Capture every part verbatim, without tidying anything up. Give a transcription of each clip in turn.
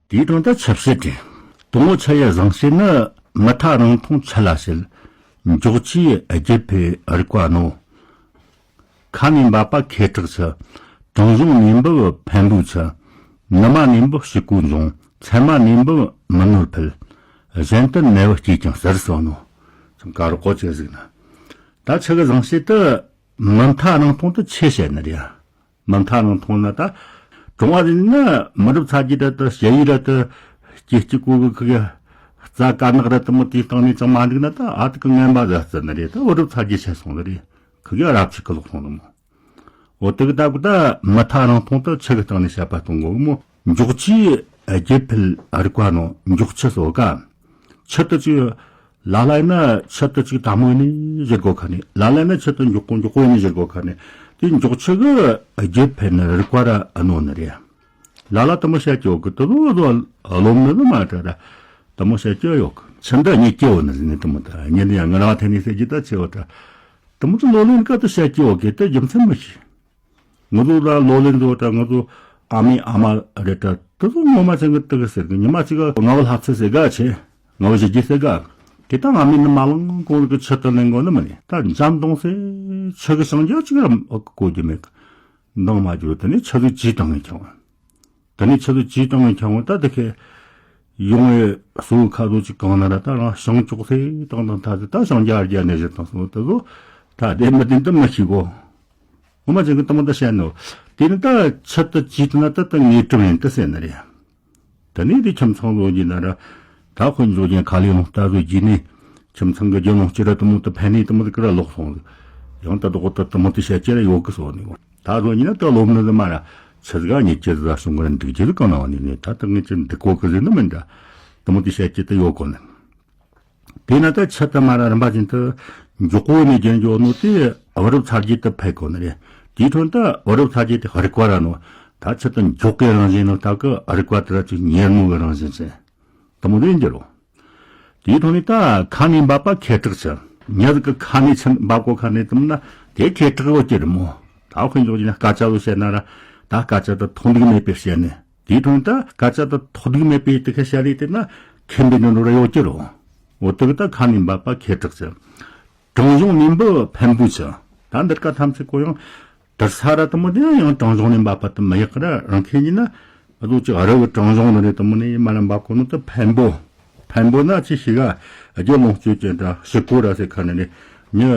དེའི་དོན་དུ་ཆུ་བཤད་དྲན། དང་པོ་ཆུ་ཡི་བཟང་བཤད་ནི། མུ་མཐའ་རིང་ཐུང་ཆུ་ལ་བཤད། མགྱོགས་ཆུའི་རྒྱུད་འཕེལ་རིག་པ་ནོ། ཁ་ནས་འབབ་པ་ཁེ་གྲགས་ཆུ། བྲང་གཞུང་ནས་འབབ་འཕན་པོའི་ཆུ། ནུ་མ་ནས་འབབ་ཕྱུག་པོ་འབྱུང་། ཚལ་མ་ནས་འབབ་མི་ནོར་འཕེལ། གཞན་དུ་ནད་བུ་སྐྱེས་ཀྱང་ཟེར་གསུངས་ནོ། ཚང་ཀ་རོ་ཀོ་ཅི་ཟིག་ན། ད་ཆུ་གི་བཟང་བཤད་དུ་མུ་མཐའ་རིང་ཐུང་དུ་ཆེ་བཤད་ནི་རེད། མུ་མཐའ་རིང་ཐུང་ན་ད། གྲོང་བ་ཟིན་ན་མི་རབས་ཚ་རྒྱུད་ར་དུ་ཞ་ཡི་ར་དུ་སྐྱེ་སྐྱེ་གོ་གི་ཁི་གི་རྩ་དཀར་ནག་ར་དུ་མོ་དེའི་སྟེང་ནས་ཅང་མ་འདུག་ན་ད་ཨ་ཏི་གི་ངན་པ་ཟ་རྩི་ནི་རེད། ད་བུ་རབས་ཚ་རྒྱུད་ཆེ་སོང་ནི་རེད། ཁི་གི་རབ་ཆི་གི་ལོག་སོང་ནི་མོ། འོ་དེ་གི་ད་གི་ད་མུ་མཐའ་རིང་ཐུང་དུ་ཆུ་གི་སྟེང་ནས་བཤད་པ་གཏོང་གོ་གི་མོ། མགྱོགས་ཆུའི་རྒྱུད་འཕེལ་རིག་པ་ནོ། མགྱོགས་ཆུ་སོ་ག་ཆུ་དུ་ཅིག་ལ་ལ་ཡིན་ན་ཆུ་དུ་ཅིག་དལ་མོ་ཡིན་ནི་བཞུར་གོ་ཁ་ནས། ལ་ལ་ཡིན་ན་ཆུ་དུ་མགྱོགས་པོ་མགྱོགས་པོ་ཡིན་ནི་བཞུར་གོ་ཁ་ནས། དེ་མགྱོགས་ཆུ་གི་རྒྱུད་འཕེལ་ནི་རིག་པ་ར་ཨ་ནོ་ནི་རེད། ལ་ལ་དུ་མོ་བཤད་ཀྱི་ཡོད་གི། དུ་ལོ་ལོ་སློབ་ནི་ནི་མ་དྲ་ར་དུ་མོ་བཤད་ཀྱི་ཡོད་གི། ཆུ་འདི་གཉིད་སྐྱེ་བོ་ནི་ཟིན་ནི་དུ་མོ་ད་གཉིད་ནི་ཡང་ང་རང་ཐེ་ནི་ཟེར་གྱི་ད་ཆེ་བ་དྲ་དུ་མོ་དུ་ལོ་ལོན་ཀ་དུ་བཤད་ཀྱི་ཡོད་གི། དུ་རྒྱུ་མཚན་མི་ཤེས། ང་ཚོ་ལ་ལོ་ལོན་ཚོ་དང་ང་ཚོ་ཨ་མའི་ཨ་མ་རེད་དྲ་དེ་ཚོ་ངོ་མ་ཅན་གི་དེ་གི་ཟེར་གི། ཉི་མ་གཅིག་ག་ང་བ་ལྷ་ཚེ་ཟེར་ག་ཆེ། ང་བ་ཞི་རྒྱས་ཟེར་ག་དེ་དང་ཨ་མའི་ནི་མ་ལང་གོང་གི་ཆུ་དང་ལེན་གོ་ནི་མི་ནི་ད་འཇམ་དོང་ཟེར་ཆུ་གི་ཞང་རྒྱ་གཅིག་ར་གོ་རྒྱུ་མེད་གི། འདང་མ་རྒྱུ་དེ་ནི་ཆུ་ཚོད་ཅིའི་སྟེང་ནས་འཁྱོང་བ། དེ་ནས་ཆུ་ཚོད་ཅིའི་སྟེང་ནས་འཁྱོང་བ་ད་དེ་ཁེ། ཡོང་བའི་སོ་ཁ་ཚོ་ཅིག་གང་ན་ར་ད་རང་ཞང་ཅོག་ཚེ་དང་དང་ཐ་ཚེ་ད་ཞང་རྒྱ་རྒྱ་ནས་བཞི་དང་སོང་དེ་ཚོ་ད་དེ་མི་བདེན་དུ་མི་ཤེས་གོ། ངོ་མ་ཅན་གི་དུ་མོ་ད་བཤད་ནོ། དེ་ནི་ད་ཆུ་དུ་ཅིའི་སྟེང་ན་ད་ད་ངེས་གྲུབ་ཡིན་དུ་ཟེར་ནི་རེད། ད་ནི་དེ་ཁྱིམ་ཚང་ལོ་རྒྱུས་ན་ར། ད་དཔོན་ཚོགས་ཀྱི་ཁ་ལས་ལོང་ལྟ་བུ་རྒྱུས་ནས། ཁྱིམ་ཚང་གི་རྒྱུ་ལོང་སྤྱི་ར་དུ་མོ་དུ་ཕན་ནས་དུ་མོ་དུ་ཀི་ར་ལོག་སོང་། ཡང་ད་དུ་གོ་ད་དུ་མོ་དུ་བཤད་ཀྱི་ར་ཡོད་གི་སོ་ནི། ད་ལོ་ཉིན་ན་ད་ལོ་མི་ནི་མ་ར། ཆི་ཟིག་ག་ཉེ་ཁྱེད་ཟ་བྱུང་གི་ར་འདུག་རྒྱུ་གང་ན་བ་ནི་ནི་ད་དུ་ངེད་ཀྱི་འདུག་གོ་གི་ཟིག་ནི་མིན་ད། དུ་མོ་དུ་བཤད་ཀྱི་དུ་ཡོད་གོ་ནི། དེས་ན་ད་ཆུ་དུ་མ་ར་རིམ་པ་བཞིན་དུ་མགྱོགས་པོ་ནས་རྒྱུན་འཇོག་ནོ་དེ་བུ་རབས་ཚ་རྒྱུད་དུ་འཕེལ་དགོས་ནི་རེད། དེའི་འཕྲོ་ད་བུ་རབས་ཚ་རྒྱུད་དེ་རིག་པ་ར་ནོ། ད་ཆུ་དུ་མགྱོགས་གི་རང་བཞིན་ནོ་ད་གི་རིག་པ་དེ་ར་ཅིག་ཉེར་མོ་གི་རང་བཞིན་ཅན། དུ་མོ་དེ་འགྱུར་རོ། དེའི་འཕྲོ་ནས་ད་ཁ་ནས་འབབ་པ་ཁེ་གྲགས་ཆུ། ཉ་ཟིག་གི་ཁ་ནས་ཆུ་འབབ་གོ་ཁ་ནས་དུམ་ན་དེ་ཁེ་གྲགས་ཡོད་ཀྱི་རེད་མོ། ད་དཔེ་འཇོག་གྱི་ན་སྐད་ཆ་ལོ་བཤད་ན་ར་ད་སྐད་ཆ་དུ་ཐོག་འདུག་མེད་པའི་བཤད་ནས། དེའི་དོན་ད་སྐད་ཆ་དུ་ཐོག་སྡུག་མེད་པའི་དེ་ཁ་བཤད་ལས་དེ་ན་ཁེ་འབད་ནི་འགྲོ་ར་ཡོད་ཀྱི་རོ། འོ་དེ་གི་ད་ཁ་ནས་འབབ་པ་ཁེ་གྲགས་ཆུ། བྲང་གཞུང་ནས་འབབ་འཕན་པོའི་ཆུ། ད་འདིར་ཀ་ཐམས་ཅད་གོ་ཡང་དར་ས་ར་དུ་མོ་དེ་ཡང་བྲང་གཞུང་ནས་འབབ་པ་དུ་མི་ཡག་ར་རང་ཁེ་ཉིན་ན་བཟོ་ཅིག་རི་གི་བྲང་གཞུང་ནི་རེད་དུ་མོ་ནས་མ་ར་འབབ་གོ་ནོ་དུ་འཕན་པོ། འཕན་པོ་ན་ཅི་ཞིག་ག་རྒྱུ་ལོངས་སྤྱོད་ཅན་དྲ་ཕྱུག་པོ་ར་ཟེར་ཁ་ནས་ནི་མྱི་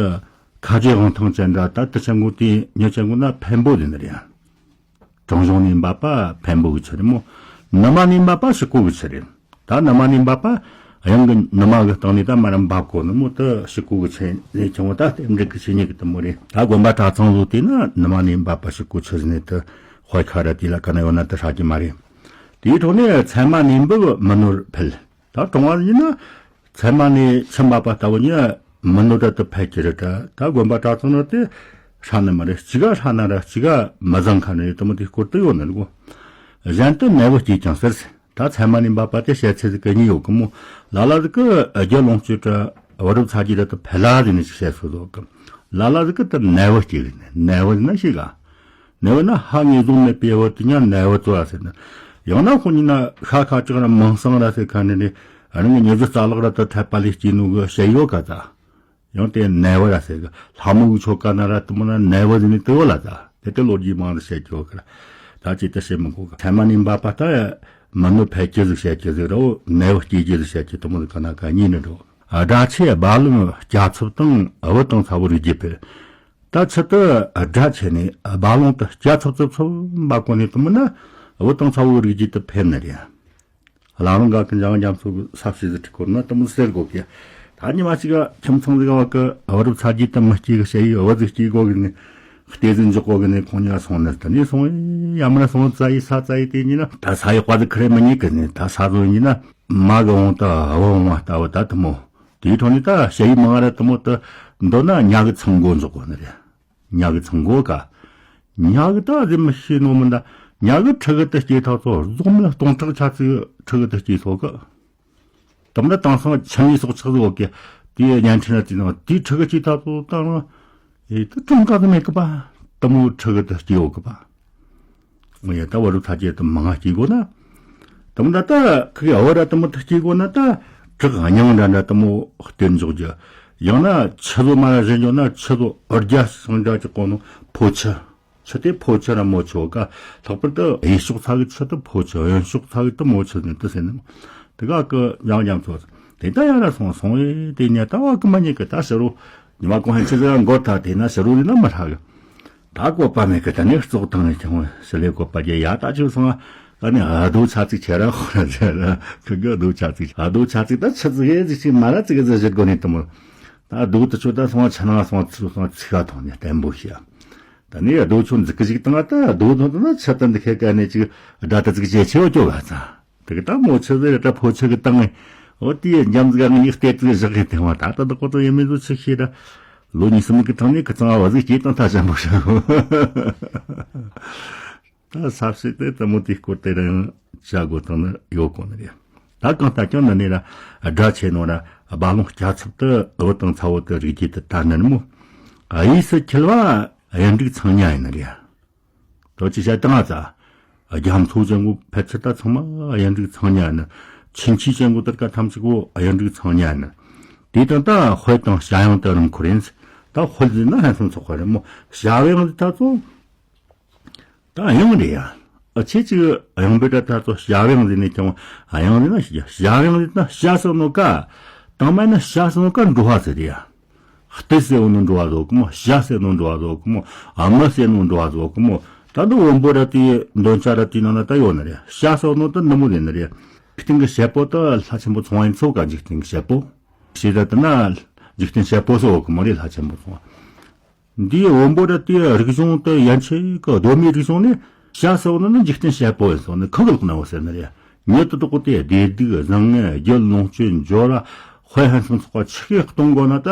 ཁ་རྗེ་དབང་ཐང་ཅན་དྲ་ད་དུ་ཆེན་གོ་དེ་མྱི་ཆེན་གོ་ན་འཕན་པོ་དེ་ནི་རེད། བྲང་གཞུང་ནས་འབབ་པ་འཕན་པོ་གི་ཆུ་རེད་མོ། ནུ་མ་ནས་འབབ་པ་ཕྱུག་པོ་གི་ཆུ་རེད། ད་ནུ་མ་ནས་འབབ་པ་གཡང་གི་ནུ་མ་གི་སྟེང་ནས་ད་མ་ར་འབབ་གོ་ནི་མོ་དུ་ཕྱུག་པོ་གི་ཆུ་ནས་ཆུང་བ་ད་རྟེན་འབྲེལ་གི་ཆུ་ཉིད་གི་དུ་མོ་རེད། ད་དགོན་པ་གྲྭ་ཚང་ལོ་དེ་ན་ནུ་མ་ནས་འབབ་པ་ཕྱུག་པོ་ཆུ་ཟིན་ནས་དུ་དཔའ་ཁ་ར་དེ་ལ་ག་ན་ཡོད་ན་དུ་ཧྲ་གི་མ་རེད། དེའི་ཐོག་ནས་ཚལ་མ་ནས་འབབ་མི་ནོར་འཕེལ། ད་གྲོང་བ་ཡིན་ན་ཚལ་མ་ནས་ཆུ་འབབ་པ་ལྟ་བུ་ཉིད་མི་ནོར་དྲ་དུ་འཕེལ་གྱི་རེད་དྲ། ད་དགོན་པ་གྲྭ་ཚང་ནང་དེ་ཧྲ་ནི་མ་རེད། གཅིག་ག་ཧྲ་ན་ར་གཅིག་ག་མི་བཟང་ཁ་ནི་རེད་དུ་མོ་དེ་སྐོར་དུ་ཡོད་ནི་རེད་གོ། གཞན་དུ་ནད་བུ་སྐྱེས་ཀྱང་ཟེར། ད་ཚལ་མ་ནས་འབབ་པ་དེ་བཤད་ཚེ་ཟིག་གི་གཉིས་ཡོད་གི་མོ། ལ་ལ་ཟིག་གི་རྒྱུ་ལོངས་སྤྱོད་དྲ་བུ་རབས་ཚ་རྒྱུད་དྲ་དུ་འཕེལ་ལ་ཟིག་ནས་ཅིག་བཤད་སོ་ཟོ་གི། ལ་ལ་ཟིག་གི་དུ་ནད་བུ་སྐྱེས་གི་ནི་ནད་བུ་ཟིག་ན་ཤེས་ག་ནད་བུ་ན་ཧ་ངེས་བཟུང་མེད་པའི་བུ་དེ་ཉ་ནད་བུ་ཙོ་ར་ཟེར་ན། ཡང་ན་ཁོ་ཉིད་ན་ཤ་ཁ་ཅིག་ར་མང་སང་ར་ཟེར་ཁ་ནི་ནི་རང་གི་ཉེ་ཟི་རྩ་ལག་ར་དུ་འཐད་པ་ལས་སྐྱེས་ནོ་གི་བཤད་ཡོད་ག་ད། ཡང་དེ་ནད་བུ་ར་ཟེར་གི་ལྷ་མོ་གི་ཆོ་ག་ན་ར་དུ་མོ་ན་ནད་བུ་ཟེར་ནི་དུ་བོ་ལ་ད་དེ་དེ་ལོ་རྒྱུས་མང་ར་བཤད་ཀྱི་ཡོད་གི་ར། ད་ཅི་ད་བཤད་མི་དགོས་གི། ཚལ་མ་ནས་འབབ་པ་ད་མི་ནོར་འཕེལ་གྱི་ཟིག་བཤད་ཀྱི་ཟིག་རོ། ནད་བུ་སྐྱེས་ཀྱི་ཟིག་བཤད་ཀྱི་དུ་མོ་ཟིག་ག་ན་ག་གཉིས་ནི་འགྲོ། དགྲ་ཆེ་རྦ་ཀློང་སྐྱ་ཚབ་དང་བུ་དང་ཚ་བོ་རིགས་རྒྱུད་འཕེལ། ད་ཆུ་དུ་དགྲ་ཆེ་ནས་རྦ་ཀློང་དུ་སྐྱ་ཚབ་ཚབ་ཚབ་འབབ་གོ་ནས་དུ་མོ་ན་བུ་དང་ཚ་བོ་རིགས་རྒྱུད་དུ་འཕེལ་ནི་རེད། བླ་རུང་ག་གི་འཇང་རྒྱ་མཚོ་གི་ས་བྱི་ཟི་ཁྲི་སྐོར་ན་དུ་མོ་ཟེར་གོ་གི། ད་ཉི་མ་གཅིག་ག་ཁྱིམ་ཚང་ཟིག་བ་གི་བུ་རབས་ཚ་རྒྱུད་དུ་མི་སྐྱེ་གི་བཤད་ཡི་བུ་ཟིག་སྐྱེ་གོ་གི་ནི་བལྟས་ཟིན་འཇོག་གོ་གི་ནི་ཁོང་ཉ་སོང་ནི་དུ་ནི་སོང་ཡ་མ་ན་སོང་ཙ་ཡི་ས་ཙ་ཡི་དེ་ཉིན་ན་ད་ས་ཡོག་པ་ཟིག་ཁི་རེ་མི་ཉིད་གི་ནི་ད་ས་ཟོ་ཉིན་ན་མ་གི་འོང་ད་བུ་འོང་བ་ལྟ་བུ་ད་དུ་མོ། དེའི་འཕྲོ་ནས་ད་ཞ་ཡི་མང་ར་དུ་མོ་དུ་འདོད་ན་ཉ་གི་ཚང་མགོ་འཇོག་གོ་ནི་རེད། ཉ་གི་ཚང་མགོ་ག་ཉ་གི་ད་ཟེ་མི་ཤེས་ནོ་མི་འདའ། ཉ་གི་ཕྲུ་གུ་དུ་སྐྱེས་ཐག་ཚོ་རྫོགས་མི་ལ་སྟོང་ཕྲག་ཆ་ཚིག་ཕྲུ་གུ་དུ་སྐྱེས་སོ་གི། དམ་ལ་དང་སང་ཆ་མི་སོགས་ཆགས་ཟོ་གི། དེའི་བརྙན་འཕྲིན་ལ་དེ་ནང་དེའི་ཕྲུ་གུ་སྐྱེས་ཐག་ཚོ་ད་ནང་ཨེ་ད་ཀྲུང་ག་དུ་མེད་གི་པ། དུ་མོ་ཕྲུ་གུ་དུ་སྐྱེས་ཡོད་གི་པ། ངོ་ཡ་ད་བ་རུ་ཐ་ཅེ་དུ་མང་ང་སྐྱེས་གོ་ན། དེ་མོ་ད་ལྟ་ཁི་གི་འོ་ར་དེ་མོ་ཐག་སྐྱེ་དགོས་ན་ད་བྲག་རྙིང་འདྲ་འདྲ་དེ་མོ་སྟེར་འཇོག་རྒྱུ། ཡང་ན་ཆུ་བཟོ་མ་ར་བཞིན་འཇོག་ན་ཆུ་བཟོ་འུར་རྒྱ་སང་འདྲ་གི་གོ་ནོ་ཕོ་ཆུ། ཆུ་དེ་ཕོ་ཆུ་ར་མོ་ཆུ་ག། ལྷག་པར་དུ་གཡས་ཕྱོགས་ཚ་གི་ཆུ་དེ་ཕོ་ཆུ། གཡོན་ཕྱོགས་ཚ་གི་དེ་མོ་ཆུ་ནི་དེ་ཟེར་ནི། དེ་ག་གི་ཡང་ཡང་ཚོ་དེ་ད་ཡང་ར་སོང་སོང་བས་དེ་ཉལ་ད་བ་གི་མ་ཉལ་གི། ད་ཕྱི་རུ་ཉི་མ་གང་ཧན་ཆི་ཟེར་འགོར་ཐལ། དེ་ན་ཕྱི་རུ་ལི་ན་མི་ཧྲ་གི། ད་བཀོད་པ་མེད་གི། ད་ནི་བཙོག་བཏང་ནས་ཀྱང་ཕྱི་ལས་བཀོད་པ་རྒྱ་ཡ་ད་ཆུ་སོང་ང་། ད་ནི་རྡོ་ཆ་ཚིག་ཆེ་ར་ཧོ་ར་ཟེར་ར་ཁི་གི་རྡོ་ཆ་ཚིག་རྡོ་ཆ་ཚིག་ད་ཆི་ཟིག་ཧེ་ཟིག་ཅིག་མ་ར་ཙིག་གི་ཟི་ཟིར་གོ་ནི་དེ་མོ། ད་རྡོ་དེ་ཆུ་ད་སོང་ང་ཆ་ན་སོང་ཚུ་སོང་ཚིག་ག་ཐོང་ནི་བརྟན་པོ་ཤི་ཡ། ད་ནི་རྡོ་ཆུ་འཛིག་གི་ཞིག་བཏང་ད་རྡོ་དོན་དུ་ན་ཆུ་ད་འདི་ཁེ་ག་ནས་ཅིག་སྒྲ་ད་ཙིག་ཅེ་ཆེ་བ་ཅོ་ག་ཚ། དེ་གི་ད་མོ་ཆུ་ཟེར་ད་ཕོ་ཆུ་གི་བཏང་ངེ། འོ་དེ་འཇམ་ཟིག་ངེ་ཡིག་སྟེ་ཙིག་བཞག་གི་དེ་བ་ད་ད་ད་ཁོ་ད་ཡེ་མེ་ཟོ་ཆི་ཤེས་ད། ལོ་གཉིས་གསུམ་གི་ཐང་ནས་ཁི་ཚང་བ་ཟིག་སྐྱེས་དང་ཐ་ཞན་པོ་ཤ། ད་ས་བྱི་དེ་ད་མོ་དེ་སྐོར་དེ་རང་བྱ་དགོས་དང་ནི་ཡོད་གོ་ནི་རེད། ད་གང་ལྟར་ཀྱང་འདི་ནས་ལ་སྒྲ་ཆེ་ནོ་ལ་རྦ་ཀློང་སྐྱ་ཚབ་ཏུ་འོད་དང་ཚ་བོ་དུ་རིག་རྒྱུ་དུ་ད་ནི་མོ། གཡས་སུ་འཁྱིལ་བ་གཡུ་འབྲུག་ཚངས་དམྱལ་ཡིན་ནི་རེད། དོ་ཅི་བྱ་དང་ཨ་ཙ། རྒྱ་མཚོ་ཅན་གོ་ཕལ་ཆེར་ད་ཚང་མ་གཡུ་འབྲུག་ཚངས་དམྱལ་ནི། ཆིན་ཆི་ཅན་གོ་དར་ཀ་ཐམས་ཅད་གོ་གཡུ་འབྲུག་ཚངས་དམྱལ་ནི། དེ་དང་ད་དཔལ་དང་བྱ་གཡང་དུ་རང་འཁོར་ཡིན། ད་དཔལ་ཟེར་ན་ཧན་སོང་ཚོགས་པ་རེད་མོ། བྱ་གཡང་དེ་ད་ཚོ། ད་གཡང་རེད་ཡ། ཨ་ཆེ་ཅིག་གཡང་འབོད་ད་ད་ཚོ་བྱ་གཡང་ཟེར་ནས་ཀྱང་གཡང་ཟེར་ན་བྱ་གཡང་ཟེར་ན་བྱ་ཟེར་ནོ་ཀ། དང་མ་ན་བྱ་ཟེར་ནོ་ཀ་འགྲོ་བ་ཟེར་ཡ། སྟེ་ཟེར་བ་ནི་འགྲོ་བ་ཟོ་གི་མོ། བྱ་ཟེར་ནོ་འགྲོ་བ་ཟོ་གི་མོ། ཨ་མ་ཟེར་ནོ་འགྲོ་བ་ཟོ་གི་མོ། ད་འདི་བོན་པོ་ར་དེ་འདོན་ཆ་ར་དེ་ནང་ན་ད་ཡོད་ནི་རེད། བྱ་ཟེར་ནོ་ད་ནི་མོ་ནི་ནི་རེད། འཇིག་རྟེན་གི་བྱེད་པོ་ད་ལྷ་ཆེན་པོ་ཚོང་བ་ཡིན་ཚོ་ག། འཇིག་རྟེན་གི་བྱེད་པོ། ཞེས་ད་ད་ན་འཇིག་རྟེན་བྱེད་པོ་ཟོ་གི་མོ་རེད། ལྷ་ཆེན་པོ་ཚོང་བ། འདིའི་བོན་པོ་ར་དེ་རིག་གཞུང་དུ་ཡན་ཆད་ཀྱི་གདོད་མའི་རིག་གཞུང་ནི་བྱ་ཟེར་བ་ནི་འཇིག་རྟེན་བྱེད་པོ་ཡིན་སོང་ནི་ཁུ་གི་ལོག་ན་བོ་ཟེར་ནི་རེད། ཉེ་དུ་དོག་གོ་དེ་བདེ་སྡུག་བཟང་ངན་རྒྱུ་ལོངས་སྤྱོད་འབྱོར་བ་དཔལ་ཧན་སོང་ཚོགས་པ་ཆི་གི་གཏོང་དགོས་ན་ད་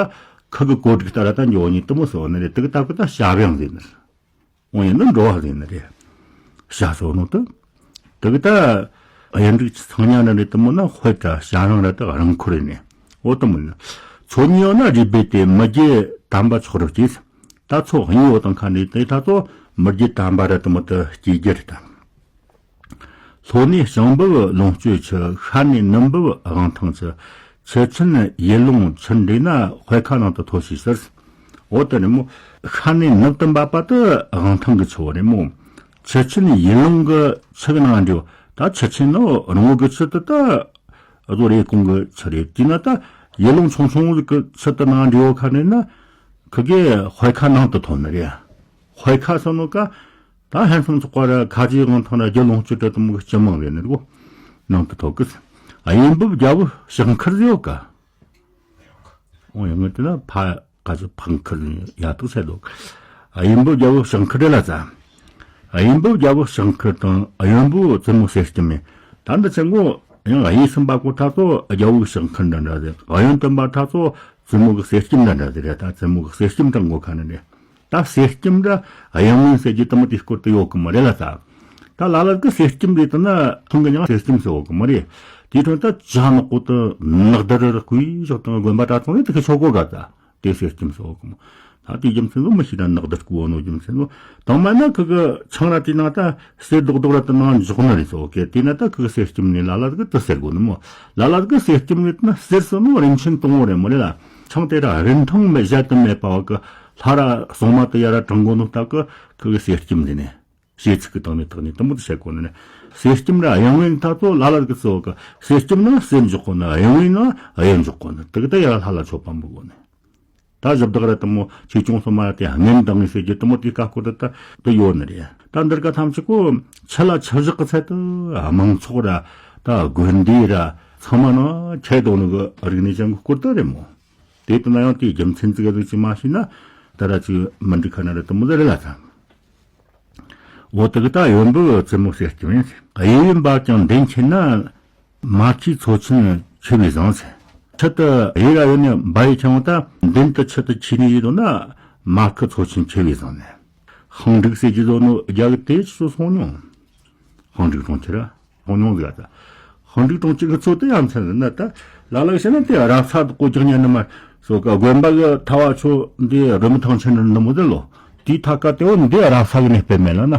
ཁུ་གི་གོ་སྒྲིག་ལྟར་ད་འགྱོ་ཉིད་དུ་མོ་ཟེར་བ་ནི་རེད། དེ་གི་ད་གི་ད་བྱ་གཡང་ཟེར་ནི་རེད། འོ་ཡིན་ན་འགྲོ་བ་ཟེར་ནི་རེད། བྱ་ཟེར་ནོ་ད། དེ་གི་ད་གཡུ་འབྲུག་ཚངས་དམྱལ་ནི་རེད་དུ་མོ་ན་དཔལ་དྲ་བྱ་གཡང་ར་ད་རང་འཁོར་ནི། འོ་དུ་མོ་ན། ཚོ་གཉིས་ཡོད་ན་རུས་སྦལ་ཏེ། མི་བརྒྱད་དམ་པ་མཆོག་རབ་སྐྱེས། ད་ཚོ་གཉིས་ཡོད་དང་ཁ་ནས་དེ་ད་ཚོ་མི་བརྒྱད་དམ་པ་ར་དུ་མོ་ད་སྐྱེས་རྒྱུ་རེད་ད། ལྷོ་ནས་བྱང་འབབ་ལོངས་སྤྱོད་ཆུ། ཤར་ནས་ནུབ་འབབ་དབང་ཐང་ཆུ། ཆུ་ཆེན་ཡུལ་ལུང་ཆུ་འདྲེས་ན། དཔལ་ཁ་ནང་དུ་ཐོ་ཞེས་ཟེར། འོ་དེ་ནི་མོ། ཤར་ནས་ནུབ་ཏུ་འབབ་པ་དེ་དབང་ཐང་གི་ཆུ་བོ་རེད་མོ། ཆུ་ཆེན་ཡུལ་ལུང་གི་ཆུ་གི་ནང་འདྲེས། ད་ཆུ་ཆེན་ནི་རི་བོ་གི་ཆུ་དེ་ད་རྡོ་རེ་གོང་གི་ཆུ་རེད། དེས་ན་ད་ཡུལ་ལུང་ཆུང་ཆུང་གི་ཆུ་དེ་ནང་འདྲེས་བོ་ཁ་ནས་ན། ཁི་གེ་དཔལ་ཁ་ནང་དུ་ཐོན་ནི་རེད། དཔལ་ཁ་སོང་ནོ་ཀ། ད་ཧན་སོང་ཚོགས་པ་ར་ཁ་ཆེའི་དབང་ཐང་ར་རྒྱུ་ལོངས་སྤྱོད་དྲ་དུ་མོ་གི་སྤྱི་མང་རེད་ནི་རེད་གོ། ནང་དུ་ཐོག་གི། གཡུ་འབབ་རྒྱལ་པོ་ཕྱག་འཁར་ཟེར་ཡོད་ཀ། འོ་ཡང་ངོས་དེ་ན་ཕ་ཁ་ཆེ་ཕག་འཁར་ཡ་ཐུག་ཚད་འདུག་གཡུ་འབབ་རྒྱལ་པོ་ཕྱག་འཁར་རེད་ལ་ཙ། གཡུ་འབབ་རྒྱལ་པོ་ཕྱག་འཁར་དང་གཡུ་འབབ་བཙུན་མོ་གསེར་སྐྱེམས་མེད། ད་འདི་ཆེན་གོ། ཡང་གཡས་གསུམ་པ་གོ་ཐག་ཚོ་རྒྱལ་པོའི་ཕྱག་འཁར་འདྲ་འདྲ་ཟེར། གཡོན་བདུན་པ་ཐག་ཚོ་བཙུན་མོ་གི་གསེར་སྐྱེམས་འདྲ་འདྲ་ཟེར་རེད། ད་བཙུན་མོ་གི་གསེར་སྐྱེམས་དྲང་གོ་ཁ་ནི་རེད། ད་གསེར་སྐྱེམས་འདྲ་གཡང་མིན་ཟེར་རྒྱུ་དུ་མོ་དེའི་སྐོར་དུ་ཡོད་གི་མ་རེད་ལ་ད། ད་ལ་ལ་གི་གསེར་སྐྱེམས་རེད་དུ་ན་ཐང་གི་ཉང་གསེར་སྐྱེམས་ཟེར་ཡོད་གི་མ་རེད། དེའི་དོན་ད་ཇ་ནག་པོ་དུ་ནག་དར་རི་སྐུའི་ཞོག་དང་དགོན་པ་གྲྭ་ཚང་རེད་དུ་གི་ཆོག་གོ་ག་ད། དེ་གསེར་སྐྱེམས་ཟེར་གོ་མོ། ད་དེའི་རྒྱུ་མཚན་ལོ་མི་ཤེས་ན་ནག་དར་སྐུ་བོ་ནོ་རྒྱུ་མཚན་ལོ། དང་མ་ན་ཁི་གི་ཆང་ར་དེ་ནང་ད་གསེར་རྡོག་རྡོག་ར་དུ་ནང་འཇོག་ན་རེད་ཟེར་གོ་གེ། དེ་ན་ད་ཁི་གི་གསེར་སྐྱེམས་ནི་ལ་ལ་གི་དུ་ཟེར་གོ་ནི་མོ། ལ་ལ་གི་གསེར་སྐྱེམས་རེད་ན་གསེར་ཟེར་ནོ་རིན་ཆེན་དང་བོ་རེད་མོ་རེད་ལ། ཆང་དེ་ར་རིན་ཐང་མེད་བཞད་དུ་མེད་པ་བ་གི་ལྷ་ར་སོང་མ་དུ་ཡ་ར་དྲང་གོ་ནོ་ད་གི་ཁི་གི་གསེར་སྐྱེམས་རེད་ནི། ཞེས་ཚིག་གི་སྟེང་ནས་ཐག་ནས་དུ་མོ་དུ་བཤད་གོ་ནི་ནི། གསེར་སྐྱེམས་ར་གཡང་བན་ད་ཚོ་ལ་ལ་གི་ཚོ་གི་གསེར་སྐྱེམས་ན་གསེར་འཇོག་གོ་ནི། གཡང་བན་ན་གཡང་འཇོག་གོ་ནི། དུ་གི་ད་ཡ་ར་ལྷ་ལ་མཆོད་པ་འབུལ་གོ་ནི། ད་ཞབས་བདག་ར་དུ་མོ་ཆོས་སྐྱོང་སོ་མ་ར་དེ་ངན་དང་ངེས་ཟེར་རྒྱུ་དུ་མོ་དེ་ཀ་སྐོར་དུ་ད་དུ་ཡོད་ནི་རེད། ད་འདིར་ཀ་ཐམས་ཅད་གོ་ཆུ་ལ་ཆུ་བཞག་གི་ཚད་དུ་དམངས་ཚོགས་ར་ད་དགོན་སྡེ་ར་ཚང་མ་ན་ཁྱད་དོ་ནི་གི་རིག་གནས་ཅན་གི་སྐོར་དུ་རེད་མོ། དེ་དུ་ན་ཡང་དེའི་རྒྱུ་མཚན་ཙི་ག་ཟིག་ཅིག་མ་ཤེས་ན་ད་ར་ཅིག་མི་འགྲིག་ཁ་ན་ར་དུ་མོ་ཟེར་རེད་ལ་ཚ། འོ་དུ་གི་ད་གཡོན་པོ་བཙུན་མོ་གསེར་སྐྱེམས་ཡིན། གཡས་གཡོན་པ་ཀྱང་མདུན་ཁྱེར་ན། མ་ཁུའི་མཚོ་ཆེན་ཆེ་བས་བཟང་ཟེར། ཆུ་དུ་གཡས་ར་གཡོན་ནས་འབའ་ཡི་ཁྱེར་འོང་ད་མདུན་དུ་ཆུ་དུ་ཁྱེར་ནས་ཡིན་དོ་ན་མ་ཁུ་མཚོ་ཆེན་ཆེ་བས་བཟང་ནས། ཧང་འབྲུག་ཟེར་གྱི་བཟོ་ནོ་རྒྱ་གི་དེ་ཆུ་སོང་མྱོང་། ཧང་འབྲུག་གྲོང་ཁྱེར་ར་སོང་མྱོང་ཟིག་ད། ཧང་འབྲུག་གྲོང་ཁྱེར་གི་མཚོ་དེ་ཡ་མཚན་ཟིན་ན་ད་ལ་ལ་བཤད་ན་དེ་ར་ས་དུ་གོ་རྒྱག་ཉན་ནི་མ་སོ་ག་དགོན་པ་གི་ཐ་བ་ཆོ་འདི་རི་མི་ཐང་ཆེན་རི་འདི་མོ་དེ་ལོ། དེའི་ཐ་ཀ་དེ་བོ་འདི་ར་ས་གི་ནས་སྤེལ་མེད་ལ་ན།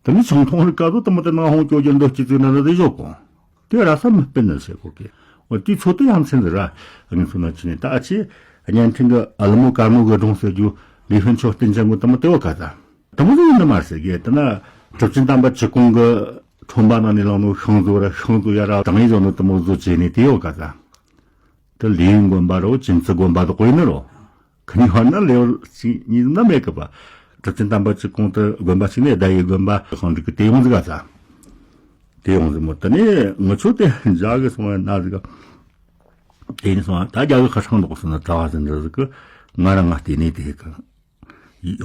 དེ་ནི་ཆང་འཐུང་རི་ཀ་དུ་དུ་མོ་དེ་ནང་ཧོང་སྐྱོ་རྒྱུ་འདོད་ཀྱི་ཙིག་ན་རི་དེ་ཞོག་གོ། དེ་ར་ས་མི་སྤེལ་ནི་ཟེར་གོ་གི། འོ་དེའི་ཚོད་དུ་ཡ་མཚན་ཟེར་ར། ངས་ཚོད་ན་ཆི་ནས་ད་ཨ་ཆི་བརྙན་འཕྲིན་གི་ཨ་ལི་མོ་དཀར་མོ་གི་སྒྲུང་ཟེར་རྒྱུ་ལི་ཧན་ཆོ་བསྟན་ཅན་གོ་དུ་མོ་དེ་བོ་ག་ད། དུ་མོ་ཟིག་ཡིན་ནི་མ་ཟེར་གི། དེ་ན་གྲུབ་ཆེན་དམ་པ་ཆུ་ཀོང་གི་ཁྲོན་པ་ནང་ནས་ལངས་ནོ་ཤིང་བཟོ་ར་ཤིང་བཟོ་ཡ་ར་དང་ཡི་བཟོ་ནོ་དུ་མོ་བཟོ་བྱས་ནས་དེ་བོ་ག་ད། དེ་ལི་ཡིན་དགོན་པ་རོ་ཅིན་ཙི་དགོན་པ་དུ་གོ་ཡིན་ནི་རོ། ཁ་ཉིན་བ་ན་ལེའུ་གཅིག་གཉིས་ན་མེད་གི་པ། གྲུབ་ཆེན་དམ་པ་གཅིག་གོང་དུ་དགོན་པ་གཅིག་ནས་ཟླ་ཡི་དགོན་པ་ཤང་འགྲིག་གི་དེ་ཡོང་ཟིག་ག་ས། དེ་ཡོང་ཟིག་མོ་དེ་ནས་ངུ་ཆོ་དེ་འཇག་གི་སོང་བ་ན་ཟིག་ག་དེ་ནས་སོང་བ་ད་རྒྱ་གི་ཁ་སང་འདུག་སོང་ན་གྲྭ་བ་ཟིན་འདྲ་ཟིག་གི་ང་རང་ང་བལྟས་ནས་དེ་གི་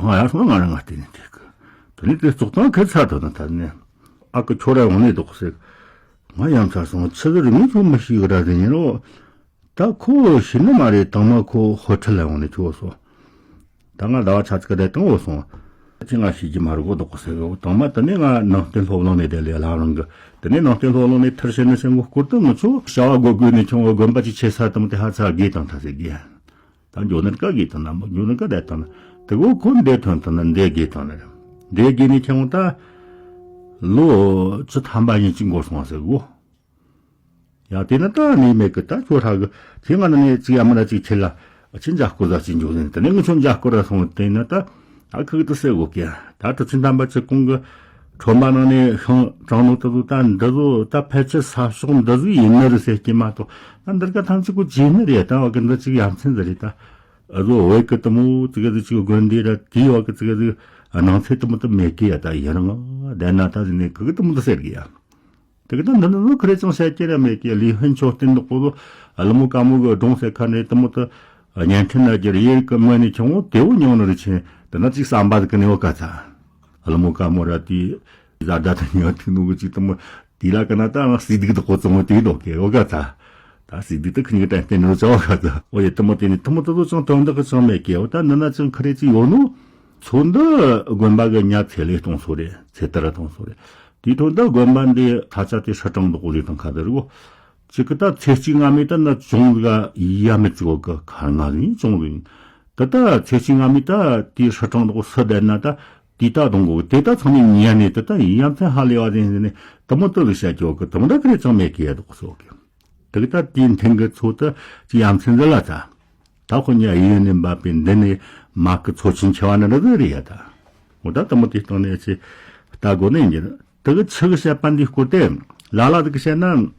ཡང་ཡར་སོང་ང་རང་ང་བལྟས་ནས་དེ་གི་དེ་ནས་དེ་བཙོག་ཐང་ཁེ་ཚ་དོ་ན་ད་ནས་ཨ་ཀི་ཁྱོད་ར་ཡོང་ནས་འདུག་ཟེར། ང་ཡང་ཚར་སོང་ཆི་ཟིག་རི་མོ་ཁྱོད་མི་ཤེས་གི་ར་ཟིན་ཡིན་རོ། ད་ཁོ་ཤི་ནི་མ་རེད། དང་མ་ཁོ་ཧོ་ཁྲི་ལ་ཡོང་ནས་ཁྱོད་སོང་། ད་ང་ཟླ་བ་ཆ་ཚིག་ག་བསྡད་དང་འོ་སོང་། ཅི་ང་ཤི་རྒྱུ་མ་རེད་གོ་དོག་གོ་ཟེར་གི། དང་མ་དེ་ནས་ང་ནང་བསྟན་སློབ་གླིང་ནས་བསྡད་ལས་ལ་རང་གི་དེ་ནས་ནང་བསྟན་སློབ་གླིང་ནས་ཐར་ཤེས་ནི་ཤེས་གོ་སྐོར་དུ་ངུ་ཆོ་བྱ་བ་སྒོ་སྒོ་ནས་ཁྱོད་དགོན་པ་ཅིག་ཆེ་ས་དམ་དེ་ཧ་ཚ་དགོས་དང་ཐ་ཟེར་གི། ད་འགྱོ་ནི་ཀ་དགོས་དང་ན་མ་འགྱོ་ནི་ཀ་བསྡད་དང་ན་དེ་གོ་ཁོ་འདས་ཐོན་དང་ན་འདས་དགོས་དང་ན་འདས་དགོས་ནས་ཁྱོད་ད་ལོ་བཅུ་ཐམ་པ་ཡིན་ཅིག་འགོར་སོང་ཟེར་གོ། ཡང་དེ་ནི་ད་ནི་མེད་གི། ད་ཁྱོད་ཧྲ་གི་ཁྱེད་ང་ནི་ནི་ཅིག་ཡ་མི་ན་ཅིག་ཁྱེད་ལ་ཁྱེད་འཇའ་སྐོར་ཟ་ཅིག་འཇུག་ཟིན། དེ་ནི་ངི་ཆོ་འཇའ་སྐོར་ར་སོང་། དེ་ནི་ད་ཨ་ཁུ་གི་དུ་སེ་གོ་གི། ད་གྲུབ་ཆེན་དམ་པ་ཆུ་ཀོང་གི་ཁྲོན་པ་ནང་ནས་ཤིང་དྲང་ནོ་དུ་དུ་ད་འདི་ཟོ་ད་ཕལ་ཆེར་ས་ཕྱོགས་འདི་ཟིག་ཡིན་ནི་རེད་ཟེར་གི་མ་གཏོགས་ད་འདིར་ག་ཐམས་ཅད་གོ་བརྗེད་ནི་རེད། ད་བ་གི་འདི་ཅིག་ཡ་མཚན་ཟིག་རེད། ད་ཨ་ཟོ་བོད་གི་དུ་མོ་ཙི་གི་ཟིག་ཅིག་དགོན་སྡེ་ར་དེའི་བ་གི་ཙི་གི་ཟིག་སྣང་ཚད་དུ་མོ་དུ་མེད་གི་ཡ། ད་ཡིན་རང་བསྡད་ན་ད་ཟིག་ནས་གི་གི་དུ་མོ་དུ་ཟེར་གི་ཡ། དེ་གི་ད་འདི་འདི་ནི་ཁ་རེ་ཅང་བཤད་ཀྱི་ར་མེད་ཀྱི། ལི་ཧན་མཆོད་རྟེན་འདུག་པོ་ལོ་ལི་མོ་དཀར་མོ་གི་སྒྲུང་ཟེར་ཁ་ནས་དུ་མོ་དུ་བརྙན་འཕྲིན་ན་རྒྱུ་རེ་ཡེ་གི་མོ་ནི་ཆུང་བོ་དེ་བོ་ཉོ་ནི་རེ་ཆེ། དེ་ན་ཅིག་བསམ་པ་ཟིག་གི་ནི་བོ་ག་ཚ། ལི་མོ་དཀར་མོ་ར་དེ་བཟའ་ཟླ་དང་ཉོ་ཐུག་ནུ་གི་ཅིག་དུ་མོ་དེ་ལ་ག་ན་ད་ང་སྲིད་སྡིག་དུ་གོ་ཚོང་དེ་འདུག་གི་བོ་ག་ཚ། ད་སྲིད་སྡིག་དུ་ཁི་ཉིག་ཏན་ཏན་ནོ་ཅོ་ག་ཚ། འོ་ཡེ་དུ་མོ་དེ་ནི་དུ་མོ་དུ་ཚོ་ཅང་དོན་དག་གི་ཅང་མེད་ཀྱི། འོ་ད་འདི་ན་ཅང་ཁ་རེ་ཅིག་ཡོད་ནོ། ཚོ་འདི་དགོན་པ་གི་ཉ་ཚེ་ལས་གཏོང་སོ་རེད། ཚེ་ལྟར་གཏོང་སོ་རེད། དེའི་ཐོག་ད་དགོན་པ་འདི་ཐ་ཆ་དེ་ཧྲི་ཀྲང་འདུག་ལས་དང་ཁ་དར་གོ། གཅིག་གི་ད་ཚེ་གཅིག་སྔ་མའི་ད་ན་ཅུང་ཟིག་ཡ་མེད་ཅིག་གོ་གི་ཁ་ང་ཟིག་ཅུང་ཟིག་ད་ད་ཚེ་གཅིག་སྔ་མའི་ད་དེ་ཧྲི་ཀྲང་འདུག་སུ་བསྡད་ན་ད་དེ་ད་གཏོང་གོ་དེ་ད་ཚང་མའི་ཉ་ནས་ད་ད་ཡ་མཚན་ཧ་ལས་བ་དེ་ནས་དུ་མོ་དུ་ལ་བཤད་ཀྱི་གོ་གི་དུ་མོ་ད་ཁ་རེ་ཅང་མེད་ཀི་ཡ་འདུག་སོ་གི། དེ་གི་ད་དེའི་མཐུན་གི་ཚོ་ད་ཅི་ཡ་མཚན་ཟིག་ལ་ད། ད་ཁོ་ཉ་ཡི་ཡོན་ནི་འབབ་པའི་འདི་ནི་མ་ཀི་ཚོ་ཆུན་ཆེ་བ་ནི་རི་རི་ཡ་ད། འོ་ད་དུ་མོ་དེ་སྟེང་ནས་ཆེ་ལྟ་དགོ་ནི་ཡིན་གྱི། དེ་གི་ཆི་གི་བཤད་པ་འདི་སྐོར་ཏེ་ལ་ལ་དེ་གི་བཤད་ན།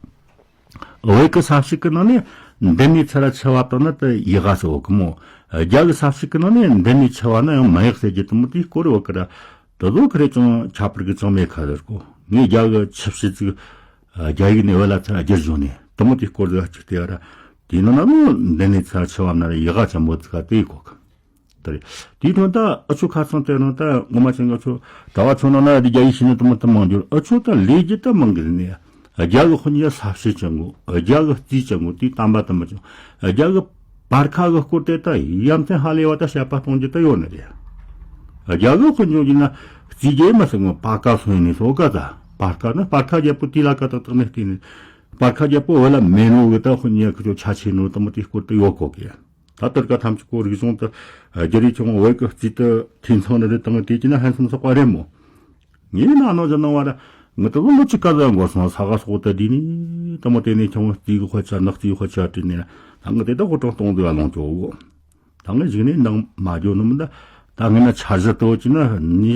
བོད་གི་ས་བཤད་གི་ནང་ནས་འདི་ནི་ཚ་ར་ཆེ་བ་དང་ན་དེ་ཡི་ག་སོ་གི་མོ། རྒྱ་གི་ས་བཤད་གི་ནང་ནས་འདི་ནི་ཆེ་བ་ན་ཡང་མ་ཡག་ཟེར་གྱི་དུ་མོ་དེ་སྐོར་བོ་གི་ར། དེ་ཚོ་ཁ་རེ་ཅང་ཁྱད་པར་གི་ཅང་མེད་ཁ་རེ་གོ། ངས་རྒྱ་གི་ཆི་བཤད་ཅིག་རྒྱ་ཡིག་ནས་བོད་ལ་ཚུར་བསྒྱུར་བྱུང་ནས་དུ་མོ་དེ་སྐོར་ཟིག་ཅིག་བལྟས་ར། དེ་ནང་ན་ནོ་འདི་ནས་ཚུར་ཆེ་བ་ན་ར་ཡི་ག་ཅན་པོ་ཙི་ག་དེ་གོ་གི། དེ་རེད། དེའི་དོན་ད་ཨ་ཆོ་ཁ་སང་དེ་རང་ད་ངོ་མ་ཅན་ང་ཆོ་གྲྭ་བ་ཆོ་ནང་ན་དེ་རྒྱ་ཡིག་ཤེས་ནི་དུ་མོ་དུ་མང་རྒྱུར་ཨ་ཆོ་ད་ལས་རྒྱུ་ད་མང་གི་ནས། རྒྱ་གི་དཔོན་ཡ་ས་བཤད་ཅན་གོ། རྒྱ་གི་རྩིས་ཅན་གོ་དེ་དམ་པ་དུ་མོ་ཅན། རྒྱ་གི་བར་ཁ་གི་སྐོར་དེ་ད་ཡ་མཚན་ཧ་ལས་བ་ད་བཤད་པ་གཏོང་རྒྱུ་ད་ཡོད་ནི་རེད། རྒྱ་གི་དཔོན་ཡོང་རྒྱུ་ན་རྩིས་རྒྱ་མ་སོང་ངོ་པར་ཁ་སོང་ནས་སོ་ག་ད་པར་ཁ་ན་པར་ཁ་རྒྱལ་པོ་དེ་ལ་ཀ་ཏག་ཏག་ནས་བལྟས་ནས་པར་ཁ་རྒྱལ་པོ་བོད་ལ་མེད་ནོ་གི་ད་དཔོན་ཡ་ཁི་ཆོ་ཆ་ཆེ་ནོ་དུ་མོ་དེ་སྐོར་དུ་ཡོད་གོ་གི། ད་ལྟར་ཀ་ཐམས་ཅད་ཀོ་རིག་གཞུང་དུ་རྒྱ་རིགས་ཆུང་བོད་ཀྱི་རྩིས་དུ་འཐུས་ཚང་ནི་རེད་དང་དེ་ཀྱི་ན་ཧན་སོམ་སོག་པ་རེད་མོ། ངས་ན་ནོ་ཇ་ནང་བ་ར་ངི་ཏི་ལོ་ཅི་ཀ་ཟ་འགོ་སོང་ས་ག་སོག་ཏུ་དེ་ནི་དུ་མོ་དེ་ནས་ཆུང་རྩིས་གི་ཧོ་ཆ་ནག་རྩིས་ཧོ་ཆ་དྲི་ནས་ད་ངི་དེ་ད་ཧོ་ཀྲང་གཏོང་དུ་ལ་ལོང་ཆོག་གོ། ད་ངི་གཞིག་ནས་འདང་མ་འཇོག་ནི་མི་འདའ། ད་ངི་ན་འཆར་གཞི་དོ་ཅི་ན་